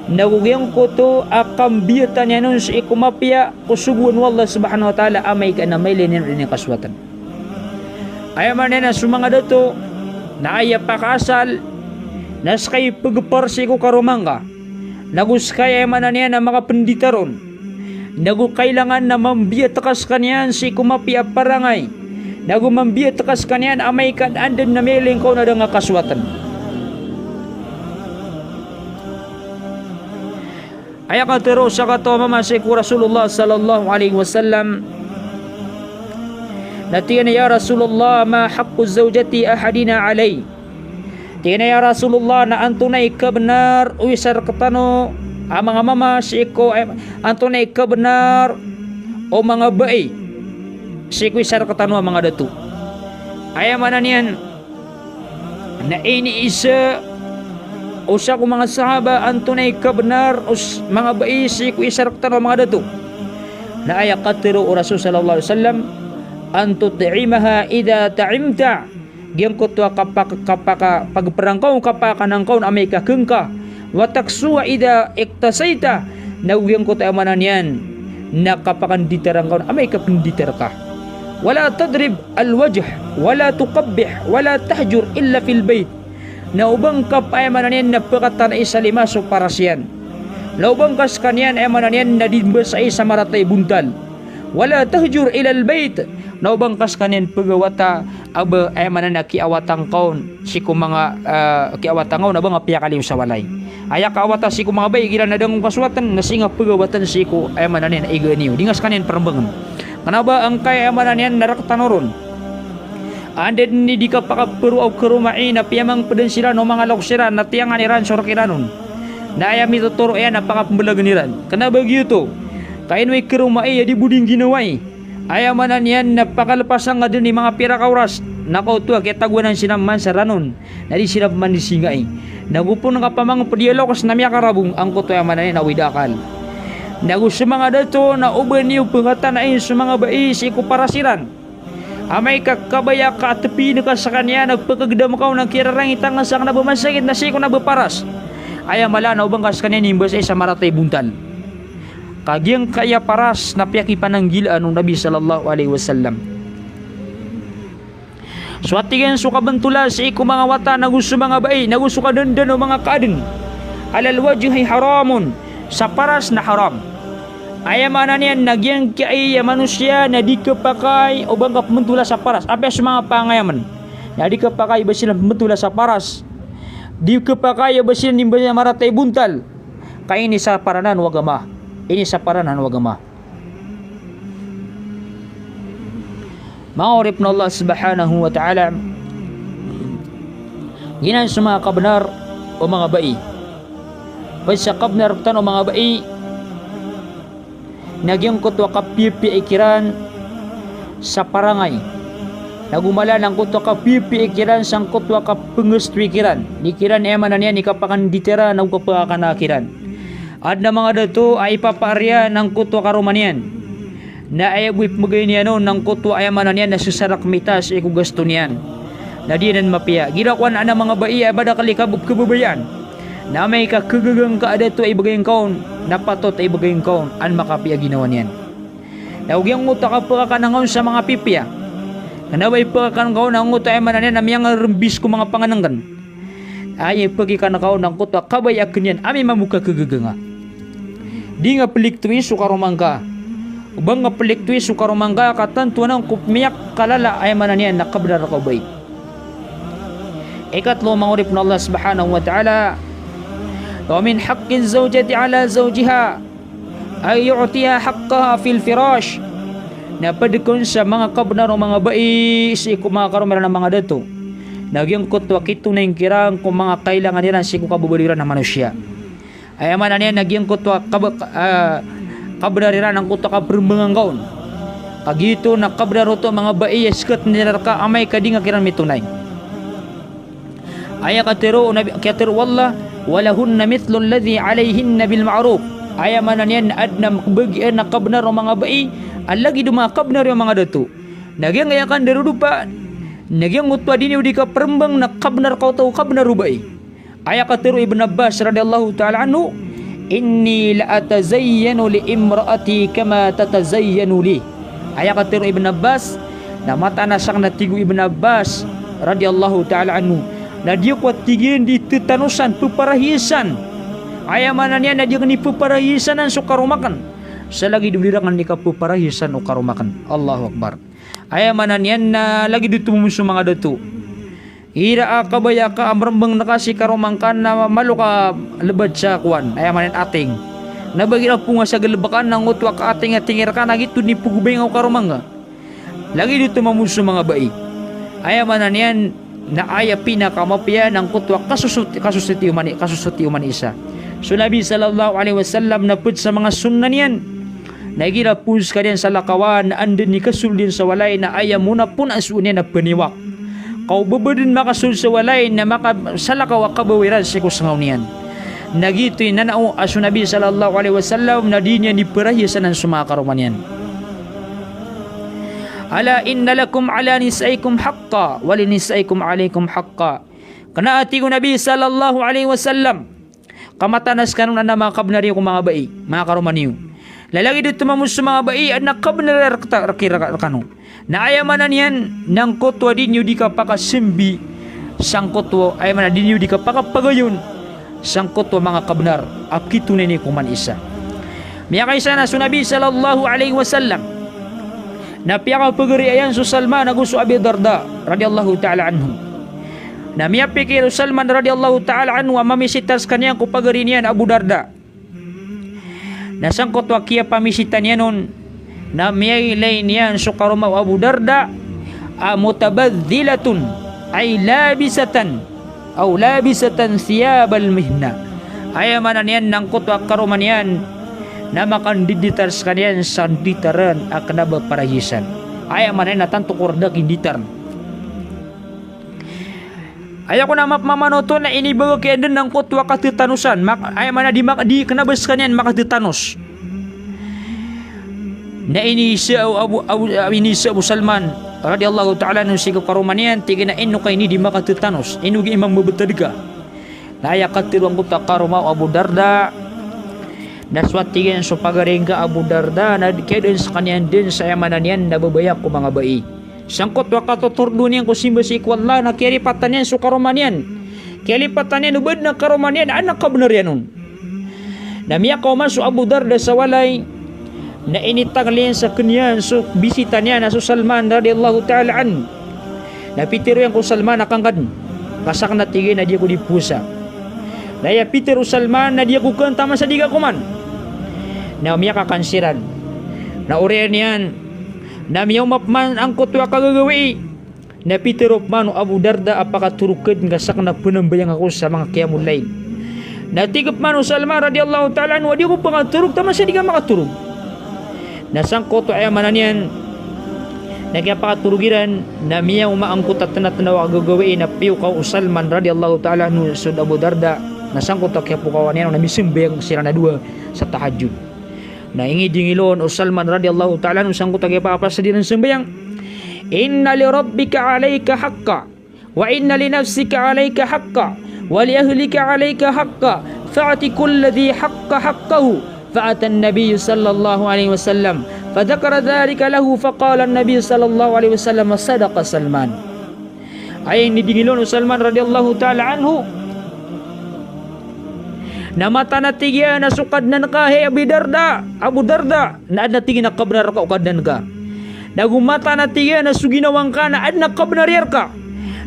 Nago giyangkoto a kambiyatan iyan on sii ko mapiya ko sogoan o Allah subhanahu wa ta'ala amay ka na mailay niyan on i kasowatan. Aya maana niyan na so manga dato na aya pakaasal na ska i pgpar sii ko karoma ngka. Nago ska i, aya maana niyan na makapndita ron. Nago kailangan na mambiyat ka skaniyan sii ko mapiya a parangay. Nago mambiyat ka skaniyan amay ka na anda dn a mailay ngka on a da ngka kasowatan. Aya katharo o sakataw a mama sii ko Rasulullah sallallahu alaihi wasallam na tig iyan a, "Ya Rasulullah, ma haqqu zawjati ahadina alay?" Tig iyan a, "Ya Rasulullah, na antonaa i kabnar o isa rektano a manga mama sii ko, eh, antonaa i kabnar o manga bai sii ko isa rektano a manga dato?" Aya maana niyan na iniisa o isa ko manga sahaba antonaa i kabnar o s-, manga bai sii ko isa rektano a manga dato. Na aya katharo o Rasul sallallahu alaihi wasallam, "An tut'imaha idha ta'imta." Giyangkoto a kapak-, kapaka-, pagpera ngka on, kapakakan ngka on amay ka keng ka. "Wa taksuha idha iktasaita." Na giyangkoto a, aya maana niyan, na kapakanditara ngka on amay ka penditara ka. "Wa la tadrib al-wajh, wa la tuqabbih, wa la tahjur illa fil bayt." Na o ba ngka, aya maana niyan, na pekatanai sa lima so paras iyan. Na o ba ngka sekaniyan, aya maana niyan, na di mbasai sa marata i bontal. "Wa la tahjur ilal bayt." Na o ba ngka sekaniyan pegawata a ba, aya maana niyan, na kiawata ngka on sii ko manga, eh, kiawata ngka on a ba nga piyakaliyo sa walay. Aya kaawata sii ko manga bai igira na da ngka sowaten, na sii nga pegawatan sii ko, aya maana niyan, na iga niyo. Di nga sekaniyan perembangen. Kena ba angkai, aya maana niyan, na rektano ron, anda den i di kapakaperoa o karomai na piyamangpeden siran o manga lokes iran na tiyangan iran so rek iran on. Na aya mitotoro iyan na pakapembelagen iran. Kena ba giyoto, ka ino i karomai a di bo di ngginawai, aya maana niyan, na pakalepasan nga den i manga pira ka oras, na kaoto a kiyatagoanan siran man sa ranon, na di siran man di singai. Na go pen kapamangped i lokes na miyakarabong angkoto, aya maana niyan, na awid a akal. Na go so manga dato na o ba niyo pekatanai so manga bai sii ko paras iran. Amay ka kabaya ka a tepiin ka sekaniyan a pekegedam ka on a kiyararangit angka sa kena ba masakit na sii ko na ba paras. Aya mala na o ba ngka sekaniyan imbasai sa marata i bontal. Ka giyangkaya paras na piyakipananggilaan o Nabi sallallahu alaihi wasallam. So a tig iyan so kabentola sii ko manga wata na go so manga bai, na go so kadandan o manga kaaden. Alal wajhi haramun. Sa paras na haram. Aya maana niyan na giyangkai a manosiya na di kepakay o ba ngka pementola sa paras. Apiya so manga pangayamen na di kepakay o ba siran pementola sa paras. Di kepakay o ba siran imbasai sa marata i bontal. Ka ini saparanan o agama. Ini saparanan o agama. Manga oripen o Allah subhanahu wa ta'ala, giyanan so manga kabenar o manga bai. Ped sa kabenar rektano o manga bai na giyangkoto a kapiyapiya ikiran sa parangay. Na go mala na angkoto a kapiyapiya ikiran sangkoto a kapengesto ikiran. Di kiran, aya maana niyan, i kapakanditara na go kapakakana kiran. Aden a manga dato a ipapaar iyan angkoto a karoma niyan. Na aya bo i pemegay niyan on angkoto a, aya maana niyan, na sesarak mita sii ko gasto niyan. Na di anan mapiya. Igira kowan anan a manga bai a madakel i kab-, kebabayaan. Na amay ka kegaga ngka a dato a ibegay ngka on, na patot a ibegay ngka on an makapiya a ginawa niyan. Na go giyangkoto a kapekakana ngka on sa manga pipiya. Kena ba ipekakan ka on angkoto a, aya maana niyan, na miyangarembis ko manga pangenengken. Aya pekikan ka on angkoto a kabaya aken iyan a mimamoka kegaga nga. Di nga peliktowi so karoma ngka. O ba nga peliktowi so karoma ngka ka tanto anan ko miyakalala, aya maana niyan, na kabenar ka o bai. Ikatlo, manga oripen o Allah subhanahu wa ta'ala, wa min haqqi zawjati ala zawjiha ay yu'tiha haqqaha fil firash. Na ped kon sa manga kabenar o manga bai sii ko manga karoma iran a manga dato na giyangkoto a kitonay kiran ko manga kailangan iran sii ko kababaloy iran a manosiya. Aya maana niyan na giyangkoto a kab-, ah, kabenar iran angkoto a kaperembangan ka on. Ka giyoto na kabenar oto a manga bai a sekaten iran reka amay ka di nga kiran mitonay. Aya katharo o Nabi, katharo o Allah, "Wa lahunna mithlu alladhi alayhinna bil ma'ruf." Aya maana niyan na aden a bagian a kabenar o manga bai a lagid o manga kabenar o manga dato. Na giyangkaya kandarodopa, na giyangkoto a di niyo di kaperembang na kabenar ka oto, kabenar o bai. Aya katharo o Ibn Abbas radiyallahu ta'ala anhu, "Inni la atazayyanu li imra'ati kama tatazayyanu li." Aya katharo o Ibn Abbas, na mataan a saken, a tig o Ibn Abbas radiyallahu ta'ala anhu, na di ako, a tig iyan, di tetanosan, peparahiyasan. Aya maana niyan na di aken ipeparahiyasan so karoma aken sa lagid o di raken di kapeparahiyasan o karoma aken. Allahu Akbar. Aya maana niyan na lagid oto mambo so manga dato. Igira a kabaya ka a merembang reka si karoma ngka na malo ka lebad sa kowan, aya maana niyan ating. Na ba igira phoon ka sa galbkan angkoto a kaatingatingi rka na giyoto i pagobay ngka o karoma ngka. Lagid oto mambo so manga bai. Aya maana niyan na aya pinakamapiya na angkoto a kasosoti, kasosoti o mani, kasosoti o mani isa. So Nabi sallallahu alaihi wasallam na pd sa manga sunnah niyan na igira phoon skaniyan salakawan na anda i kasold iyan sa walay na aya mona pn a soon iyan na pniwak. Ka o ba dn makasold sa walay na makasalakaw a kabawira sii ko sngaw niyan. Na giyoto i nanao a so Nabi sallallahu alaihi wasallam na di niyan di parahiyasan so manga karoma niyan. Ala inna lakum ala nisaikum haqqa, wa li nisaikum alaikum haqqa. Kna a tig o Nabi sallallahu alaihi wasallam, ka mataan a skano na adn a manga kabnar iyo ko manga bai, manga karoma niyo. Lagid oto mambo so manga bai, adn a kabnar rk-, rk-, rkano. Na aya maana niyan, na angkoto a di niyo di kapakasambi sangkoto, aya maana di niyo di kapakapagayon sangkoto a manga kabnar a pkitonay niyo ko mani isa. Miyakaisa na so Nabi sallallahu alaihi wasallam na piyakapagari iyan so Salman ago so Abi Darda radhiyallahu ta'ala anhum. Na miyapikir o Salman radhiyallahu ta'ala anhu a mamisita skaniyan ko pagari niyan Abu Darda. Na sangkoto a kiyapamisita niyan on, na miyailay niyan so karoma o Abu Darda a mutabadhdhilatun, ay labisatan, aw labisatan thiyabal mihna. Aya maana niyan na angkoto a karoma niyan na makandiditar skaniyan sa nditaran a kna ba parahiyasan. Aya maana niyan na tanto ko rda kinditar. Aya ko na mapmamanoto na inibaga kiyan dn angkoto a katatanosan. Mak-, aya maana di mak-, di kna ba skaniyan makatatanos. Na iniisa o Abu, Abu, iniisa o Abu Salman radhiyallahu ta'ala anhu sii ko karoma niyan, tig iyan a ino ka ini di makatatanos, ino giya i mambabtad ka. Na aya katharo angkoto a karoma o Abu Darda na so, tig iyan, so pagari ngka Abu Darda na kiyadaan skaniyan dn sa, aya maana niyan na, babaya ko manga bai. Sangkoto a katotordo niyan ko simba sii ko Allah na kiyalipatan iyan so karoma niyan. Kiyalipatan iyan o ba adn a karoma niyan a adn a kabnar iyan on. Na miyakaoma so Abu Darda sa walay, na initangl iyan skaniyan so bisita niyan a so Salman radhiyallahu ta'ala anhu. Na pitharo iyan ko Salman a kangkadn, ka sakn, tig iyan, na di ako di powasa. Na aya pitharo o Salman na di ako kn taman sa di ka koman. Na miyakakan siran. Na oriyan iyan, na miyaoma pman angkoto a kagagawii, na pitharo pman o Abu Darda a pakatorog ka dn ka sakn na pnambayang ako sa manga qiyamul layl. Na tig pman o Salman radhiyallahu ta'ala anhu a di ako pakatorog taman sa di ka makatorog. Na sangkoto, aya maana niyan, na kiyapakatorog iran, na miyaoma angkoto a tnga-tnga a kagagawii na piyokaw o Salman radhiyallahu ta'ala anhu so Abu Darda. Na sangkoto a kiyapokawan iyan on na misambayang siran a dowa sa tahajjud. Na ingidingil on o Salman radhiyallahu ta'ala anhu sangkoto a kiyapakapasad iran sambayang. Inna li rabbika alayka haqqa, wa inna li nafsika alayka haqqa, wa li ahlika alayka haqqa, fa'ti kulla dhi haqqa haqqahu. Fa'ata an-nabiyyu sallallahu alayhi wasallam, fadhakara dhalika lahu, faqala an-nabiyyu sallallahu alayhi wasallam, sadaqa Salman. Aya inidingil on o Salman radhiyallahu ta'ala anhu, na mataan a, tig iyan, a so Kadnan ka, hay Abi Darda, Abu Darda, na adn a, tig iyan, a kabnar rka o Kadnan ka. Nago mataan a, tig iyan, a so ginawa ngka na adn a kabnar iyan rka.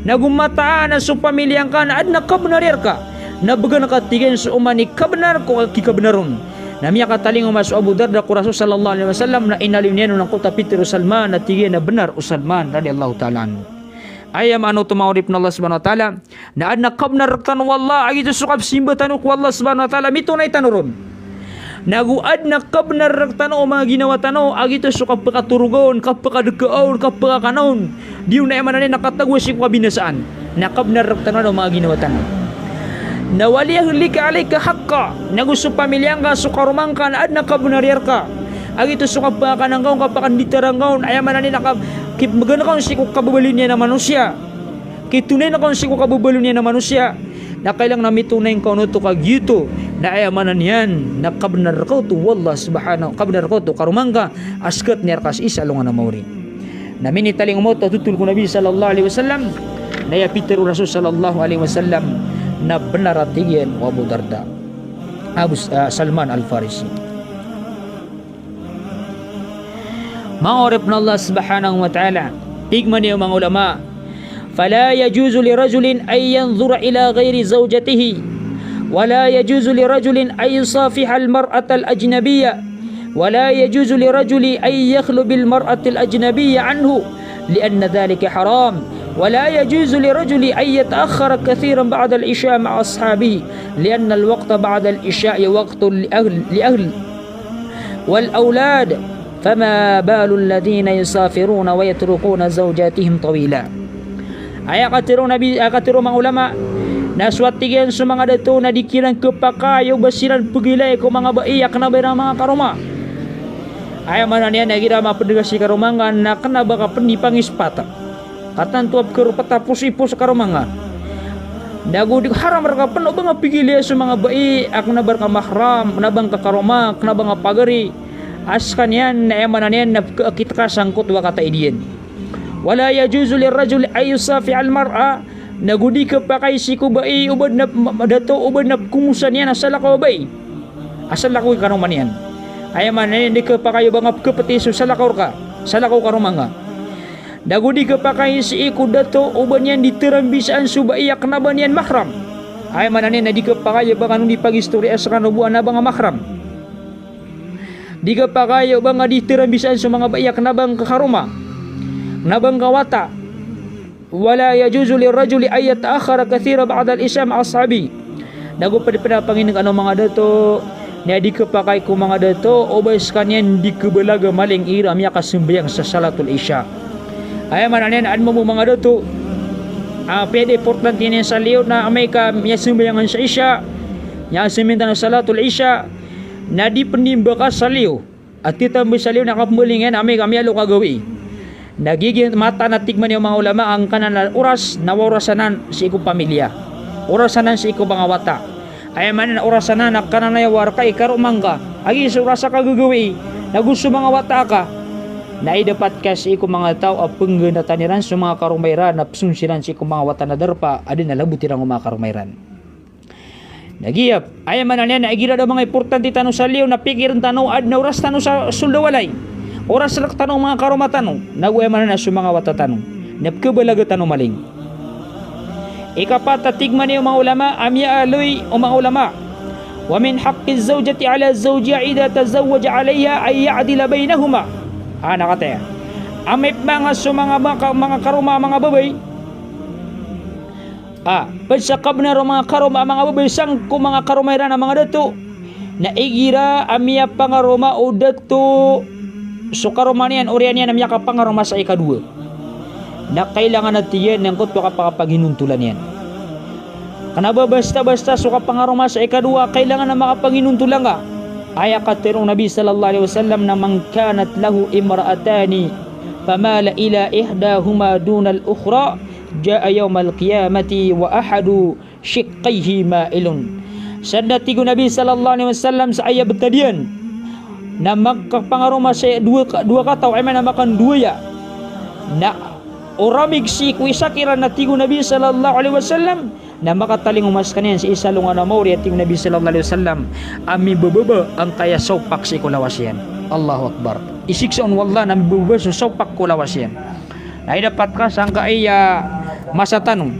Nago mataan a so pamilya ngka na adn a kabnar iyan rka. Na bgan ka, tig iyan, so oman i kabnar ko kikabnar on. Na miyakatalingoma so Abu Darda ko Rasul sallallahu alayhi wasallam na inaloy niyan on angkoto a pitharo o Salman na, tig iyan, a bnar o Salman radhiyallahu ta'ala anhu. Aya maana oto, manga oripn o Allah subhanahu wa ta'ala, na adn a kabnar rktano o Allah a giyoto so kapzimba tano ko Allah subhanahu wa ta'ala, mitonay tano ron. Nago adn a kabnar rktano o manga ginawa tano a giyoto so kapkatoroga on, kapkadkaa on, kapkakan on. Di on, aya maana niyan, na katagoa sii ko kabinasaan. Na kabnar rktano o manga ginawa tano. Na wa li ahlika alayka haqqa, nago so pamilya ngka, so karoma ngka na adn a kabnar iyan rka a giyoto so kapkakan ngka on, kapkanditara ngka on, aya maana niyan, na kap-, kipmbgan ka on sii ko kababaloy niyan a manosiya. Kitonay ngka on sii ko kababaloy niyan a manosiya. Na kailangan na mitonay ngka on oto ka giyoto. Na aya maana niyan na kabnar rka oto o Allah subhanahu, kabnar rka oto o karoma ngka a sktn iyan rka sii sa alongan a maori. Na minitalingoma oto a thotol ko Nabi sallallahu alayhi wasallam. Na aya pitharo o Rasul sallallahu alayhi wasallam na bnar a, tig iyan, o Abu Darda, Abu S-, ah, Salman Al-Farisi. Manga oripn o Allah subhanahu wa ta'ala, tig man iyan o manga ulama, fala yajuzu li rajulin an yanzura ila ghayri zawjatihi, ولا يجوز لرجل أن يصافح المرأة الأجنبية، ولا يجوز لرجل أن يخلو بالمرأة الأجنبية عنه، لأن ذلك حرام. ولا يجوز لرجل أن يتأخر كثيرا بعد العشاء مع أصحابه، لأن الوقت بعد العشاء وقت لأهل، لأهل والأولاد، فما بال الذين يسافرون ويتركون زوجاتهم طويلا. Aya katharo o Nabi, aya katharo o manga ulama, na so, tig iyan, so manga dato na di kiran khapakay o ba siran pegilay ko manga bai a kena ba iran manga karoma. Aya maana niyan na igira maped ka si karoma nga na kena ba ka pen di pangispat. Katanto a pekero petapos ipos karoma nga. Na go di haram reka pen o ba nga pegilay so manga bai a kena ba reka mahram, kena ba ngka karoma, kena ba ngka pagari. A sekaniyan na aya maana niyan na pekakit ka sangkoto a kataid iyan. ولا يجوز للرجل أن يصافح المرأة. Na go di khapakay sii ko bai o ba na, ma-, ma-, dato o ba na pekomosan iyan a salakaw a bai. A salakaw i karoma niyan. Aya maana niyan di khapakay o ba nga pekepeti so salakaw reka, salakaw karoma nga. Na go di khapakay sii ko dato o ba niyan di terambisaan so bai a kena ba niyan mahram. Aya maana niyan na di khapakay o ba kano di pagistoriya sekano bo a kena ba nga mahram. Di khapakay o ba nga di terambisaan so manga bai a kena ba ngka karoma, kena ba ngka wata. ولا يجوز للرجل أن يتأخر كثيرا بعد العشاء مع أصحابه. Na go ped pen a pangnin kano manga dato, na di khapakay ko manga dato o ba sekaniyan di khabalaga malin igira miyakasambayang sa salatul isha. Aya maana niyan, aden mambo manga dato a piyada importante niyan sa liyo na amay ka miyasambayang sa isha, miyasambayang tano salatul isha, na di pen di mbaka sa liyo a titambay sa liyo na kapembaling iyan amay ka miyalok a gawii. Na giya mataan a tig mambo o manga ulama a angkanan a oras na orasan anan sii ko pamilya, orasan anan sii ko manga wata. Aya maana niyan na orasan anan a kananaya warka i karoma ngka, a giya so orasa ka gagawii, na go so manga wata ka, na idapat ka sii ko manga taw a pengganatan iran so manga karoma iran, na peson siran sii ko manga wata na darpa a di na labot iran ko manga karoma iran. Na giya, aya maana niyan na igira da manga importante tano sa liyo na pikiren tano, aden a oras tano sa soled a walay. Oras rektano o manga karoma tano, na go aya maana niyan na so manga wata tano. Na pekhabalaga tano malin. Ikapat a tig mambo o manga ulama, a miyaaloy o manga ulama. ومن حق الزوجة على زوجها إذا تزوج عليها أن يعدل بينهما. A, na kataya. Amay pman a so manga, manga, manga karoma, manga babay. A, ped sa kabenar o manga karoma a manga babay sangko manga karoma iran a manga dato, na igira a miyapangaroma o dato so karoma niyan, oriyan iyan a miyakapangaroma sa ikadowa, na kailangan a tig iyan angkoto a kapakapaginontolan iyan. Kena ba basta-basta so kapangaroma sa ikadowa, kailangan a makapaginontolan ka. Aya katharo o Nabi sallallahu alaihi wasallam na من كانت له امرأتان فمال إلى إحداهما دون الأخرى جاء يوم القيامة وأحد شقيه مائل. Sa da, tig o Nabi sallallahu alaihi wasallam, sa aya betad iyan na makapangaroma sa dowa ka, dowa kataw, aya maana na makandowa aya. Na oramig sii ko isa kiran na, tig o Nabi sallallahu alaihi wasallam, na makatalingoma sekaniyan sii sa alongan a maori a, tig o Nabi sallallahu alaihi wasallam, a mibebaba angkaya sawpak sii ko lawas iyan. Allahu Akbar. Isiksa on o Allah na mibebaba so sawpak ko lawas iyan. Na idapat ka sangkaya masa tano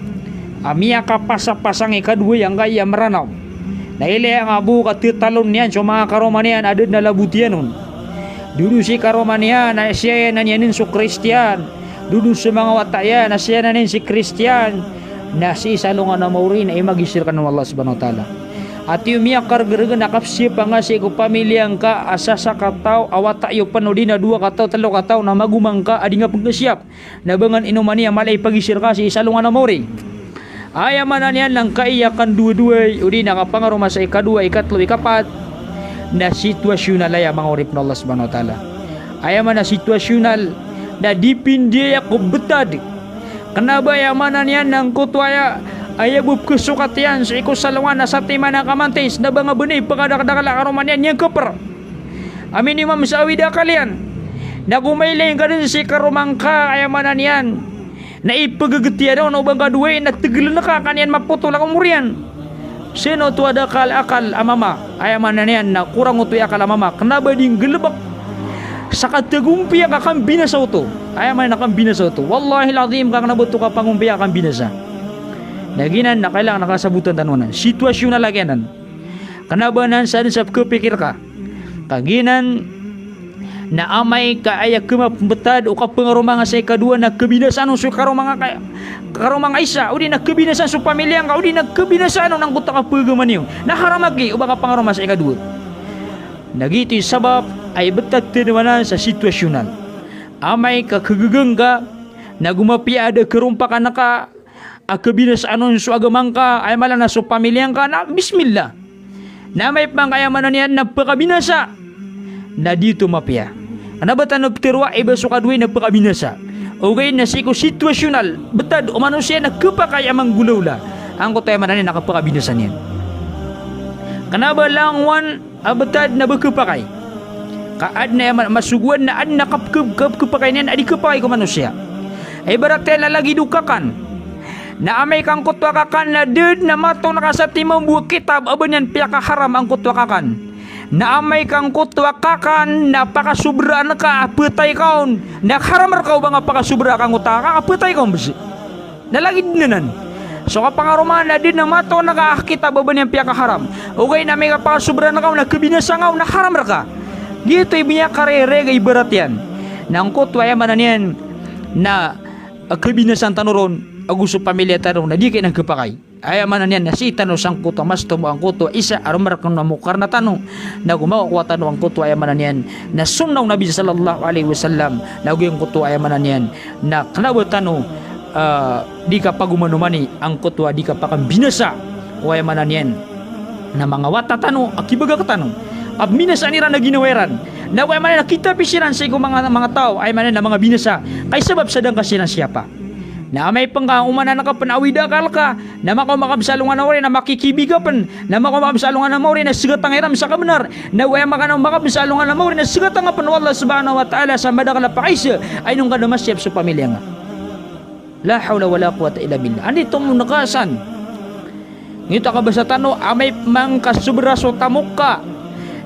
a miyakapasapasang i kadowa iyan angkaya Meranaw. Na ilaya nga bo ka tetalon iyan so manga karoma niyan a da den a labot iyan on. Dodo si karoma niyan na siyayanan iyan on so Kristiyan. Dodo so manga wata iyan na siyayanan iyan si Kristiyan. Na sii sa alongan a maori na imagiza rekano o Allah subhanahu wa ta'ala. Ati o miyakargeregen a kapesiyapa nga sii ko pamilya ngka a sasakataw a wata iyo pen odi na dowa kataw, telo kataw na magoma ngka a di nga pen kesiyap. Na ba ngan inomani a mala i pagisir ka sii sa alongan a maori. Aya maana niyan na angkaya kandowadowai odi na kapangaroma sa ikadowa, ikatlo, ikapat, na situasyonal aya, manga oripen o Allah subhanahu wa ta'ala. Aya maana situasyonal na dipindi aya ko betad. Kena ba aya maana niyan na angkoto aya, aya bo pekesokat iyan sii ko salongan a satiman a kamantis, na ba nga bena i pekadakdakela karoma niyan, niyan keper. Amin Imam Sawi da kaliyan. Na go mailay ngka den si karoma ngka, aya maana niyan na ipegegetiyan on o ba ngka dowai na tegelen ka, ka niyan mapotol a omor iyan. Sii oto a da akal, akal a mama, aya maana niyan na korang oto i akal a mama, kena ba di nggelebek sa katagompiya ka kambinasa oto. Aya maana niyan na kambinasa oto. Wallahil azim ka kena ba oto kapangompiya ka kambinasa. Na giyanan na kailangan a kasabotan tano anan. Situasyonal a giyanan. Kena ba anan sa den sa pekepikir ka. Ka giyanan na amay ka aya kemapembetad o kapengaroma nga sa ikadowa na kebinasaan on so karoma nga ka, karoma nga isa, odi na kebinasaan so pamilya nga, odi na kebinasaan on angkoto a kapagama niyo. Na haram aki o ba kapengaroma sa ikadowa. Na giyoto i sabap a ibetad tano anan sa situasyonal. Amay ka kegegeng ka, na go mapiya a da kerompakan ka, a kebinasaan on so agama ngka, aya maana niyan na so pamilya ngka, na bismillah. Na amay pman ka aya maana niyan na pekabinasa, na di oto mapiya. Kena ba tano petero a iba so kadowa na pekabinasa. Ogaid na sii ko situasyonal, betad o manosiya na kepakay a manggolawla angkoto aya maana niyan na kapekabinasa niyan. Kena ba langowan a betad na ba kepakay. Ka aden a aya ma-, masogoan na aden a kap-, kap-, kap-, kepakay niyan a di kepakay ko manosiya. Ibarat iyan a lagid o kakan. Na amay ka angkoto a kakan na da den a mataw na ka sa timan bo a kitab a ba niyan piyakaharam angkoto a kakan. Na amay ka angkoto a kakan na pakasobraan ka a petay ka on. Na haram reka o ba nga pakasobra ka angkoto a kakan a petay ka on bes. Na lagid den anan. So kapangaroma na da den a mataw na ka a kitab a ba niyan piyakaharam. Ogaid na amay ka pakasobraan ka on na kebinasa nga on na haram reka. Giyoto i miyakarereg a ibarat iyan. Na angkoto aya maana niyan na, ah, kebinasaan tano ron, ago so pamilya tano na di kena kepakay. Aya maana niyan na sii tano sangkoto a mas tomo angkoto a isa a romarken a mokarna tano. Na go makokowa tano angkoto aya maana niyan na sunnah o Nabi sallallahu alaihi wasallam. Na go angkoto aya maana niyan na kena ba tano, ah, di kapagomanoman i angkoto a di kapakambinasa o aya maana niyan na manga wata tano a kibagak tano a binasaan iran a ginawa iran. Na go aya maana niyan na kitapi siran sii ko manga, manga taw aya maana niyan na manga binasa. Ka i sabap sa da ngka siran siyapa. Na amay pn ka oman a na ka pn awid a akal ka, na makaoma ka pn sa alongan a mawri na makikibi ka pn, na makaoma ka pn sa alongan a mawri na segatang iran sa kabenar, na go aya maana niyan na makaoma ka pn sa alongan a mawri na segatang ka pn o Allah subhanahu wa ta'ala sa madakl a pakaisa a ino ngka da masiyap so pamilya nga. La hawla wala quwwata illa billah. Anda i tomo ngka san? Giyoto a kabasa tano, amay pman ka sobra so tamok ka,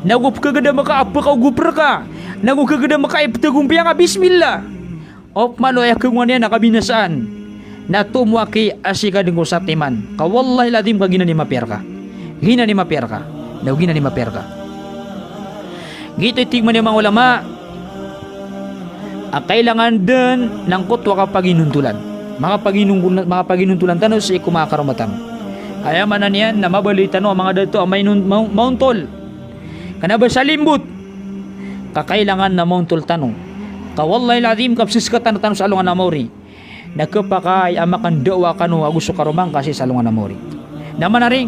na go pkagedam ka a pkaogop rka, na go kagedam ka i ptagompiya nga, bismillah. Opama o aya khagoan iyan a kabinasaan na tomo aki a sii ka den ko satiman. Ka wallahil adhim ka giyanan i mapiya rka. Giyanan i mapiya rka. Na giyanan i mapiya rka. Giyoto i tig man iyan o manga ulama a kailangan den na angkoto a kapaginontolan. Manga paginontolan, manga paginontolan tano sii ko manga karoma tano. Aya maana niyan na mabaloy tano a manga dato a mainon-, ma-, maontol. Kena ba sa limbot. Ka kailangan na maontol tano. Ka wallahil adhim ka pseskatan tano sa alongan a mawri. Na khapakay a makanda'wa kano ago so karoma ngka sii sa alongan a mawri. Na manaring,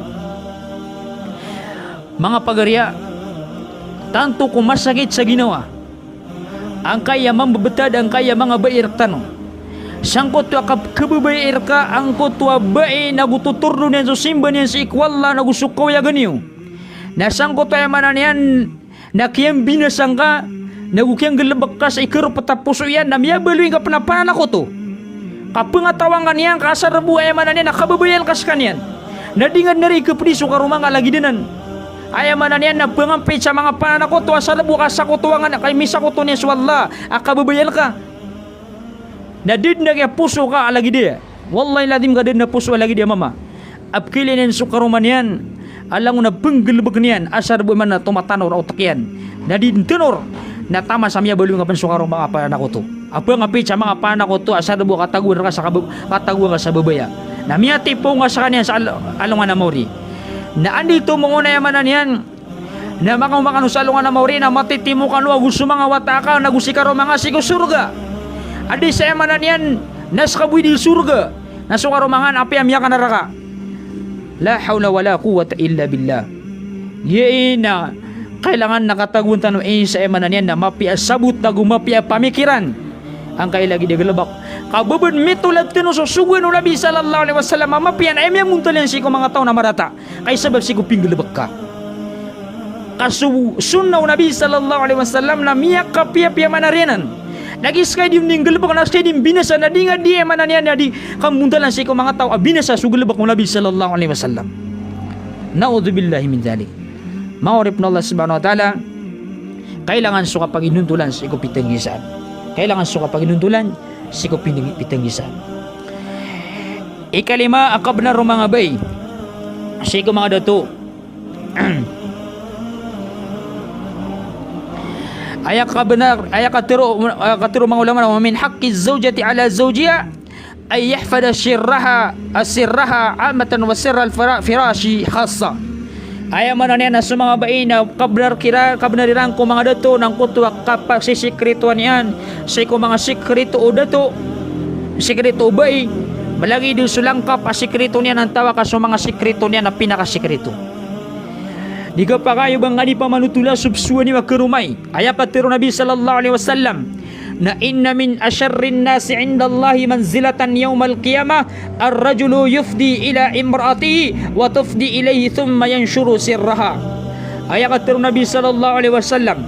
manga pagariya, tanto ko masakit sa ginawa. Angkaya mambebetad, angkaya manga bai rktano. Sangkoto a kab-, kababayai rka angkoto a bai na go totordo niyan so simba niyan sii ko Allah na go so kawiyagan iyo. Na sangkoto aya maana niyan na kiyambinasa ngka, na go kiyanggalebek ka sa ikaropet a poso iyan, na miyabaloy ngka pn a pananakoto. Ka pngatawan ka niyan, ka asar bo aya maana niyan na kababayaan ka skaniyan. Na di nga den ari kapedi so karoma ngka lagid anan. Aya maana niyan na pngampit sa manga pananakoto, asar bo ka sakotowan ka, ka misakoto niyan so Allah a kababayaan ka. Na da den a giya poso ka a lagid iyan. Wallahil adhim ka da den a poso a lagid iyan, mama. A pkhailay niyan so karoma niyan a langon a pnggalebek iyan, asar bo man a tomatanor a otek iyan. Na di den tanor, na taman sa miyabaloy ngka pn so karoma ngka a pananakoto. A pngampit sa manga pananakoto, asar bo katagoan ka sa kaba-, katagoan ka sa babaya. Na miyatipaw ngka skaniyan sa al-, alongan a mawri. Na anda i tomo on aya maana niyan, na makaoma kano sa alongan a mawri na matitimo kano ago so manga wata ka na go si karoma ngka sii ko sorga. A di sa aya maana niyan na ska bo i di sorga, na so karoma ngka na apiya miyakanaraka. La hawla wala quwwata illa billah. Giya i na kailangan na katagoan tano i sa aya maana niyan na mapiya a sabot ago mapiya a pamikiran. Angkaya lagid a galebek. Ka ba bo mitolad tano so sogoan o Nabi sallallahu alaihi wasallam a mapiya na aya miyamontal iyan sii ko manga taw na marata. Ka i sabap sii ko pinggalebek ka. Ka so sunnah o Nabi sallallahu alaihi wasallam na miyakapiyapiya manariyanan. Lagid ska i di minggalebek na ska i di mbinasa na di nga di aya maana niyan na di kamontalan sii ko manga taw a binasa so galebek o Nabi sallallahu alaihi wasallam. Na'udhubillahi min dhalik. Manga oripn o Allah subhanahu wa ta'ala, kailangan so kapaginontolan sii ko pitenggisaan. Kailangan so kapaginontolan sii ko piteng-, pitenggisaan. Ikalima a kabnar o manga bai sii ko manga dato. Aya kabnar, aya katharo, aya katharo o manga ulama na, "Wa min haqqi zawjati ala zawjiha an yahfadha sirraha, sirraha ammatan wa sirral fira-, firashi khassa." Aya maana niyan na so manga bai na kabnar kira, kabnar iran ko manga dato na angkoto a kapasisikritoan iyan sii ko manga sikrito o dato, sikrito o bai, malagid so langkap a sikrito niyan antawaa ka so manga sikrito niyan a pinakasikrito. Di kapakay o ba ngka di pamanotola so pzowa niyo a karoma i. Aya katharo o Nabi sallallahu alaihi wasallam na, "Inna min asharrin nasi indallahi manzilatan yawmal qiyamah ar-rajulu yufdi ila imra'atihi wa tufdi ilayhi thumma yanshuru sirraha." Aya katharo o Nabi sallallahu alaihi wasallam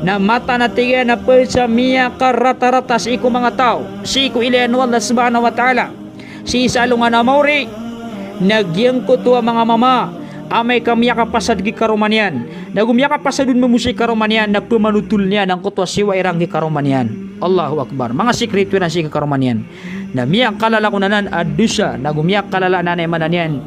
na mataan a tig iyan a pd sa miyakaratarata sii ko manga taw sii ko ilaya o Allah subhanahu wa ta'ala sii sa alongan a maori, na giyangkoto a manga mama amay ka miyakapasad ki karoma niyan, na go miyakapasad on mambo sii karoma niyan, na pmanotola niyan angkoto a siyowa iran ki karoma niyan. Allahu Akbar. Manga sikrito iran sii ki karoma niyan. Na miyakalala kon anan a dosa, na go miyakalala anan, aya maana niyan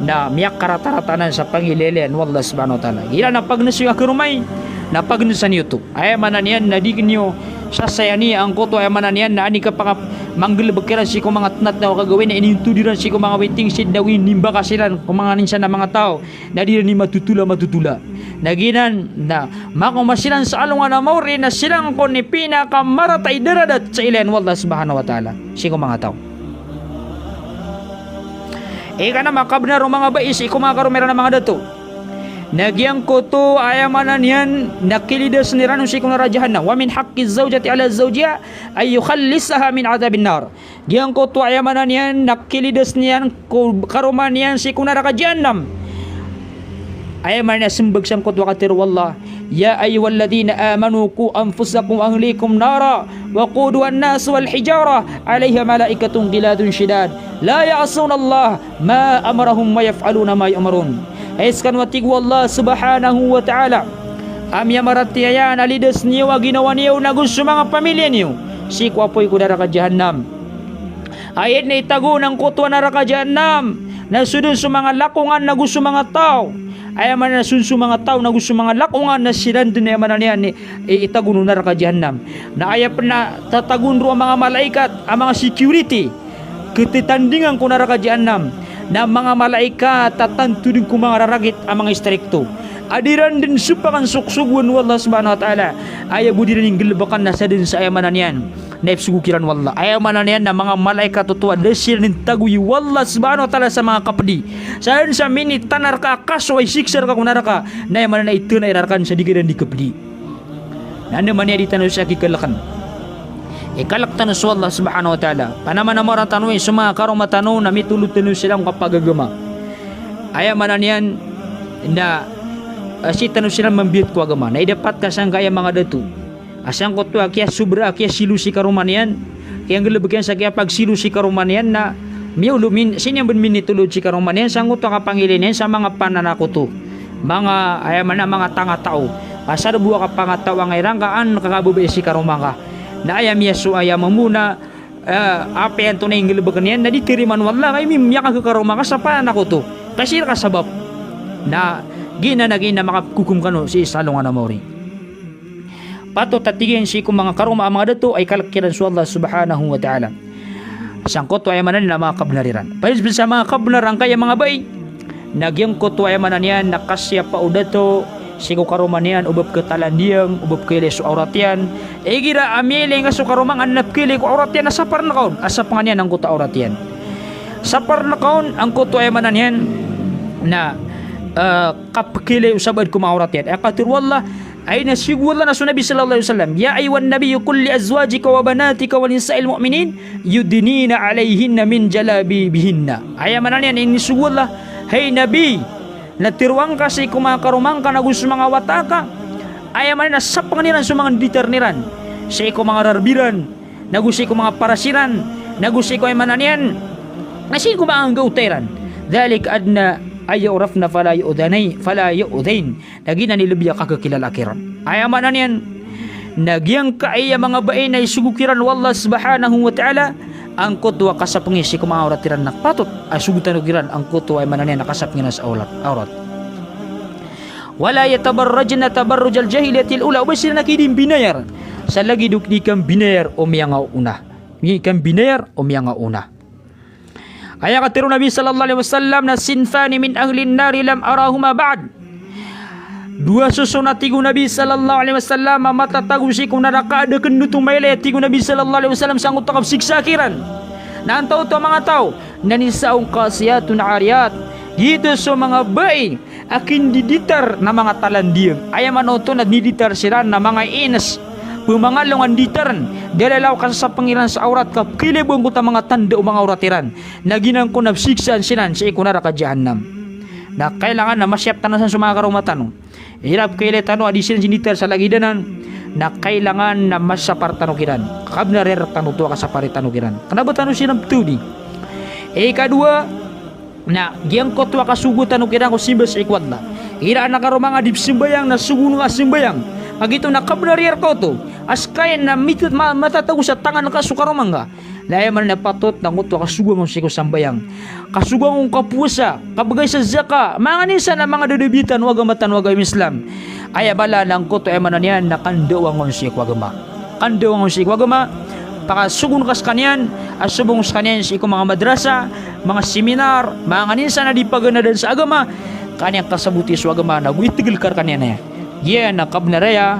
na miyakaratarata anan sa pangilaylay o Allah subhanahu wa ta'ala. Giyanan a pagns iyo a karoma i, na pagns iyo oto. Aya maana niyan na di niyo sasayani angkoto, aya maana niyan na ani kapaka-, manggalbk iran sii ko manga tnat na o kagawii na inintod iran sii ko manga waiting shed na go inimbakas iran ko manga insan a manga taw na di iran i matotola, matotola. Na giyanan na makaoma siran sa alongan a maori na siran kon i pinakamarata i daradat sa ilaya o Allah subhanahu wa ta'ala sii ko manga taw. Ikanm a kabnar o manga bai sii ko manga karoma iran a manga dato na giyangkoto, aya maana niyan na kilidas iran on sii ko naraka jahannam. Wa min haqqi zawjati ala zawjiha an yukhallisaha min adhabin nar. Giyangkoto, aya maana niyan na kilidas iyan ko karoma niyan sii ko naraka jahannam. Aya maana niyan a smbag sangkoto a katharo o Allah, "Ya ayyuhalladhina amanu qu anfusakum wa ahlikum nara wa quduhan nas wal hijarah alaiha malaikatun ghilazun shidad la ya'sunallaha ma amarahum wa yaf'aluna ma yu'marun." Hay skano, a tig o Allah subhanahu wa ta'ala, a miyamaratiyaya, na lidas niyo a ginawa niyo na go so manga pamiliya niyo sii ko apoy ko naraka jahannam. Aya dn a itago on angkoto a naraka jahannam na so dn so manga lakongan na go so manga taw. Aya maana na so dn so manga taw na go so manga lakongan na siran dn, aya maana niyan, i, itago on o naraka jahannam. Na aya pn a tatago on roo a manga malaikat a manga security, khatitandingan ko naraka jahannam, na manga malaikat a tanto dn ko manga raragit a manga istrikto a di ran dn sopakn so ksogoan o Allah subhanahu wa ta'ala. Aya bo di ran inggalbkan na sadn sa, aya maana niyan, na ipsogo kiran o Allah. Aya maana niyan na manga malaikat oto a da siran intagoy o Allah subhanahu wa ta'ala sa manga kapdi. Sadn sa minitanar ka a kaso a isiksa rka ko naraka, na aya maana na itana iran rka sa di ka dn di kapdi. Na anda man i adi tano sa kikalkn? Ikalk tano so Allah subhanahu wa ta'ala. Panamanamara tano i so manga karoma tano na mitolod tano siran ko kapagagama. Aya maana niyan na, ah, sii tano siran mambiyat ko agama. Na idapat ka sangkaya manga dato a sangkoto a kiyasobra, a kiyasilo si karoma niyan, kiyanggalbk iyan sa kiyapagsilo si karoma niyan na miyaolo min, sii niyan bn minitolod si karoma niyan sangkoto a kapangilay niyan sa manga pananakoto, manga, aya maana, manga tanga tao. Asar bo a kapangataw angka iran ka an ka kababai si karoma ngka. Na aya miyaso, aya mambo na, eh, apiya antonaa i nggalbkn iyan na di tarimaan o Allah, ka aya miyakakakaroma ka sa pananakoto. Ka sii rka sabap. Na giyanan a giyanan a makakokom kano sii sa alongan a maori. Patot a tig iyan sii ko manga karoma a manga dato a ikalk kiran so Allah subhanahu wa ta'ala. Sangkoto, aya maana niyan, a manga kabnar iran. Pd pn sa manga kabnar angkaya manga bai na giyangkoto, aya maana niyan, na kasiyapa o dato sii ko karoma niyan o ba pkhatalandiyang, o ba pkhailay so awrat iyan. Igira a miyailay ngka so karoma ngka na pkhailay ko awrat iyan, na saparn ka on a sapangan iyan angkoto a awrat iyan. Saparn ka on angkoto, aya maana niyan, na, eh, kapkhailay o sabaad ko manga awrat iyan. Aya katharo o Allah, aya inisogo o Allah na so Nabi sallallahu alaihi wasallam, "Ya ayyuhan nabiyyu qul li azwajika wa banatika wa nisa'il mu'minin yudnina alaihinna min jalabibihinna." Aya maana niyan, inisogo o Allah, hay Nabi, na tharoa ngka sii ko manga karoma ngka na go so manga wata aka, aya maana niyan, na sapangan iran so manga nditarn iran sii ko manga rarb iran, na go sii ko manga paras iran, na go sii ko, aya maana niyan, na sii ko manga anggawta iran. Dhalika adna an yu'rafna fala yu'dhanai-, fala yu'dhain. Na giyanan i lbi a kakakilala kiran. Aya maana niyan, na giyangkaya manga bai na isogo kiran o Allah subhanahu wa ta'ala angkoto a kasapngi sii ko manga awrat iran na patot a sogo tano kiran angkoto a aya maana niyan na kasapngi iran sa awrat, awrat. Wala yatabarrajna tabarrujal jahiliyatil ula, oba siran a ki di mbinayar sa lagid o di kambinayar o miyangaoona. Di kambinayar o miyangaoona. Aya katharo o Nabi sallallahu alaihi wasallam na sinfani min ahlin nari lam arahuma ba'd. Dowa soson a tig o Nabi sallallahu alaihi wasallam a matatago sii ko naraka a da kn oto mailay a tig o Nabi sallallahu alaihi wasallam sangkoto a kapsiksa kiran. Na antaa oto a manga taw? Na nisa'un kasiyatun ariyat. Giyoto so manga bai a kindiditar na manga talandiyang. Aya maana oto na diniditar siran na manga ines. Pmangalongan ditarn. Da a lalaw a kasasapng iran sa awrat ka pkhailay bo angkoto a manga tanda o manga awrat iran. Na giyanan ko na psiksaan siran sii ko naraka jahannam. Na kailangan na masiyap tano san so manga karoma tano. Igira pkhailay tano a di siran sinitar sa lagid anan, na kailangan na masapar tano kiran. Kabnar iyan rktano oto a kasapari tano kiran. Kna ba tano siran ptodi. Ikadowa, na giyangkoto a kasogo tano kiran ko simba sii ko Allah. Igira adn a karoma nga di pzambayang na sogo on ka sambayang. Kagiya oto na kabnar iyan rka oto. A skaniyan na mitat ma-, matatago sa tangan ka so karoma nga. Na aya maana niyan na patot na angkoto a kasogoan on sii ko sambayang. Kasogoan on ko kapowasa, kabgay sa zaka, manga anin san a manga dadabitan o agama tano a agama Islam. Aya mala na angkoto aya maana niyan na kandaowan on sii ko agama. Kandaowan on sii ko agama, pakasogoon ka skaniyan, a sobong skaniyan sii ko manga madrasa, manga seminar, manga anin san a di paganadan sa agama, kaniyan kasaboti so agama, na go itgl ka rkaniyan aya. Giya na kabnar aya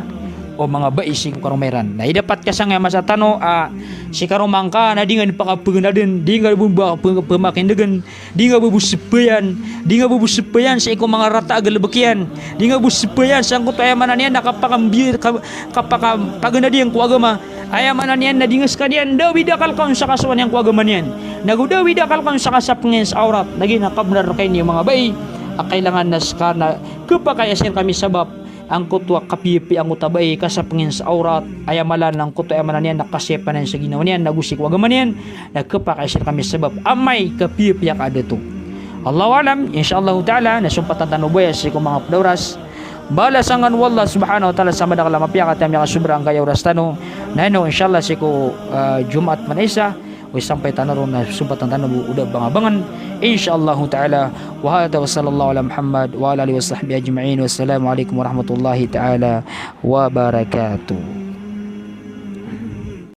o manga bai sii ko karoma iran. Na idapat ka sangkaya masa tano a sii karoma ngka na di nga dn pakapaganadan, di nga bo ba-, pag-, pamakindgn, di nga bo bo sbayan, di nga bo bo sbayan sii ko manga rata a galbk iyan, di nga bo sbayan sangkoto aya maana niyan na kapakambir-, ka-, kapakapaganad iyan ko agama. Aya maana niyan na di nga skaniyan da a widakal ka on sa kasowa niyan ko agama niyan. Na go da a widakal ka on sa kasapng iyan sa awrat. Na giya na kabnar rka ini o manga bai a kailangan na ska na khapakay a sii rkami sabap angkoto a kapiyapiya angkoto a bai, kasapng iyan sa awrat, aya mala na angkoto aya maana niyan na kasiyapan iyan sa ginawa niyan, na go sii ko agama niyan, na khapakay a sii rkami sabap amay kapiyapiya ka a dato. Allahu a'lam, insha Allahu ta'ala, na sompatan tano bo aya sii ko manga pd a oras. Balasan kano o Allah subhanahu wa ta'ala sa madakl a mapiya, katii a miyakasobra angkaya oras tano. Na ino, insha Allah, sii ko, ah, Jumaat man isa, o isampay tano ron na sompatan tano bo o da a bangabangn. Insha Allahu ta'ala. Wa hadha wa sallallahu ala Muhammad wa ala alihi wa sahbihi ajma'in. Wassalamu alaikum warahmatullahi ta'ala wabarakatuh.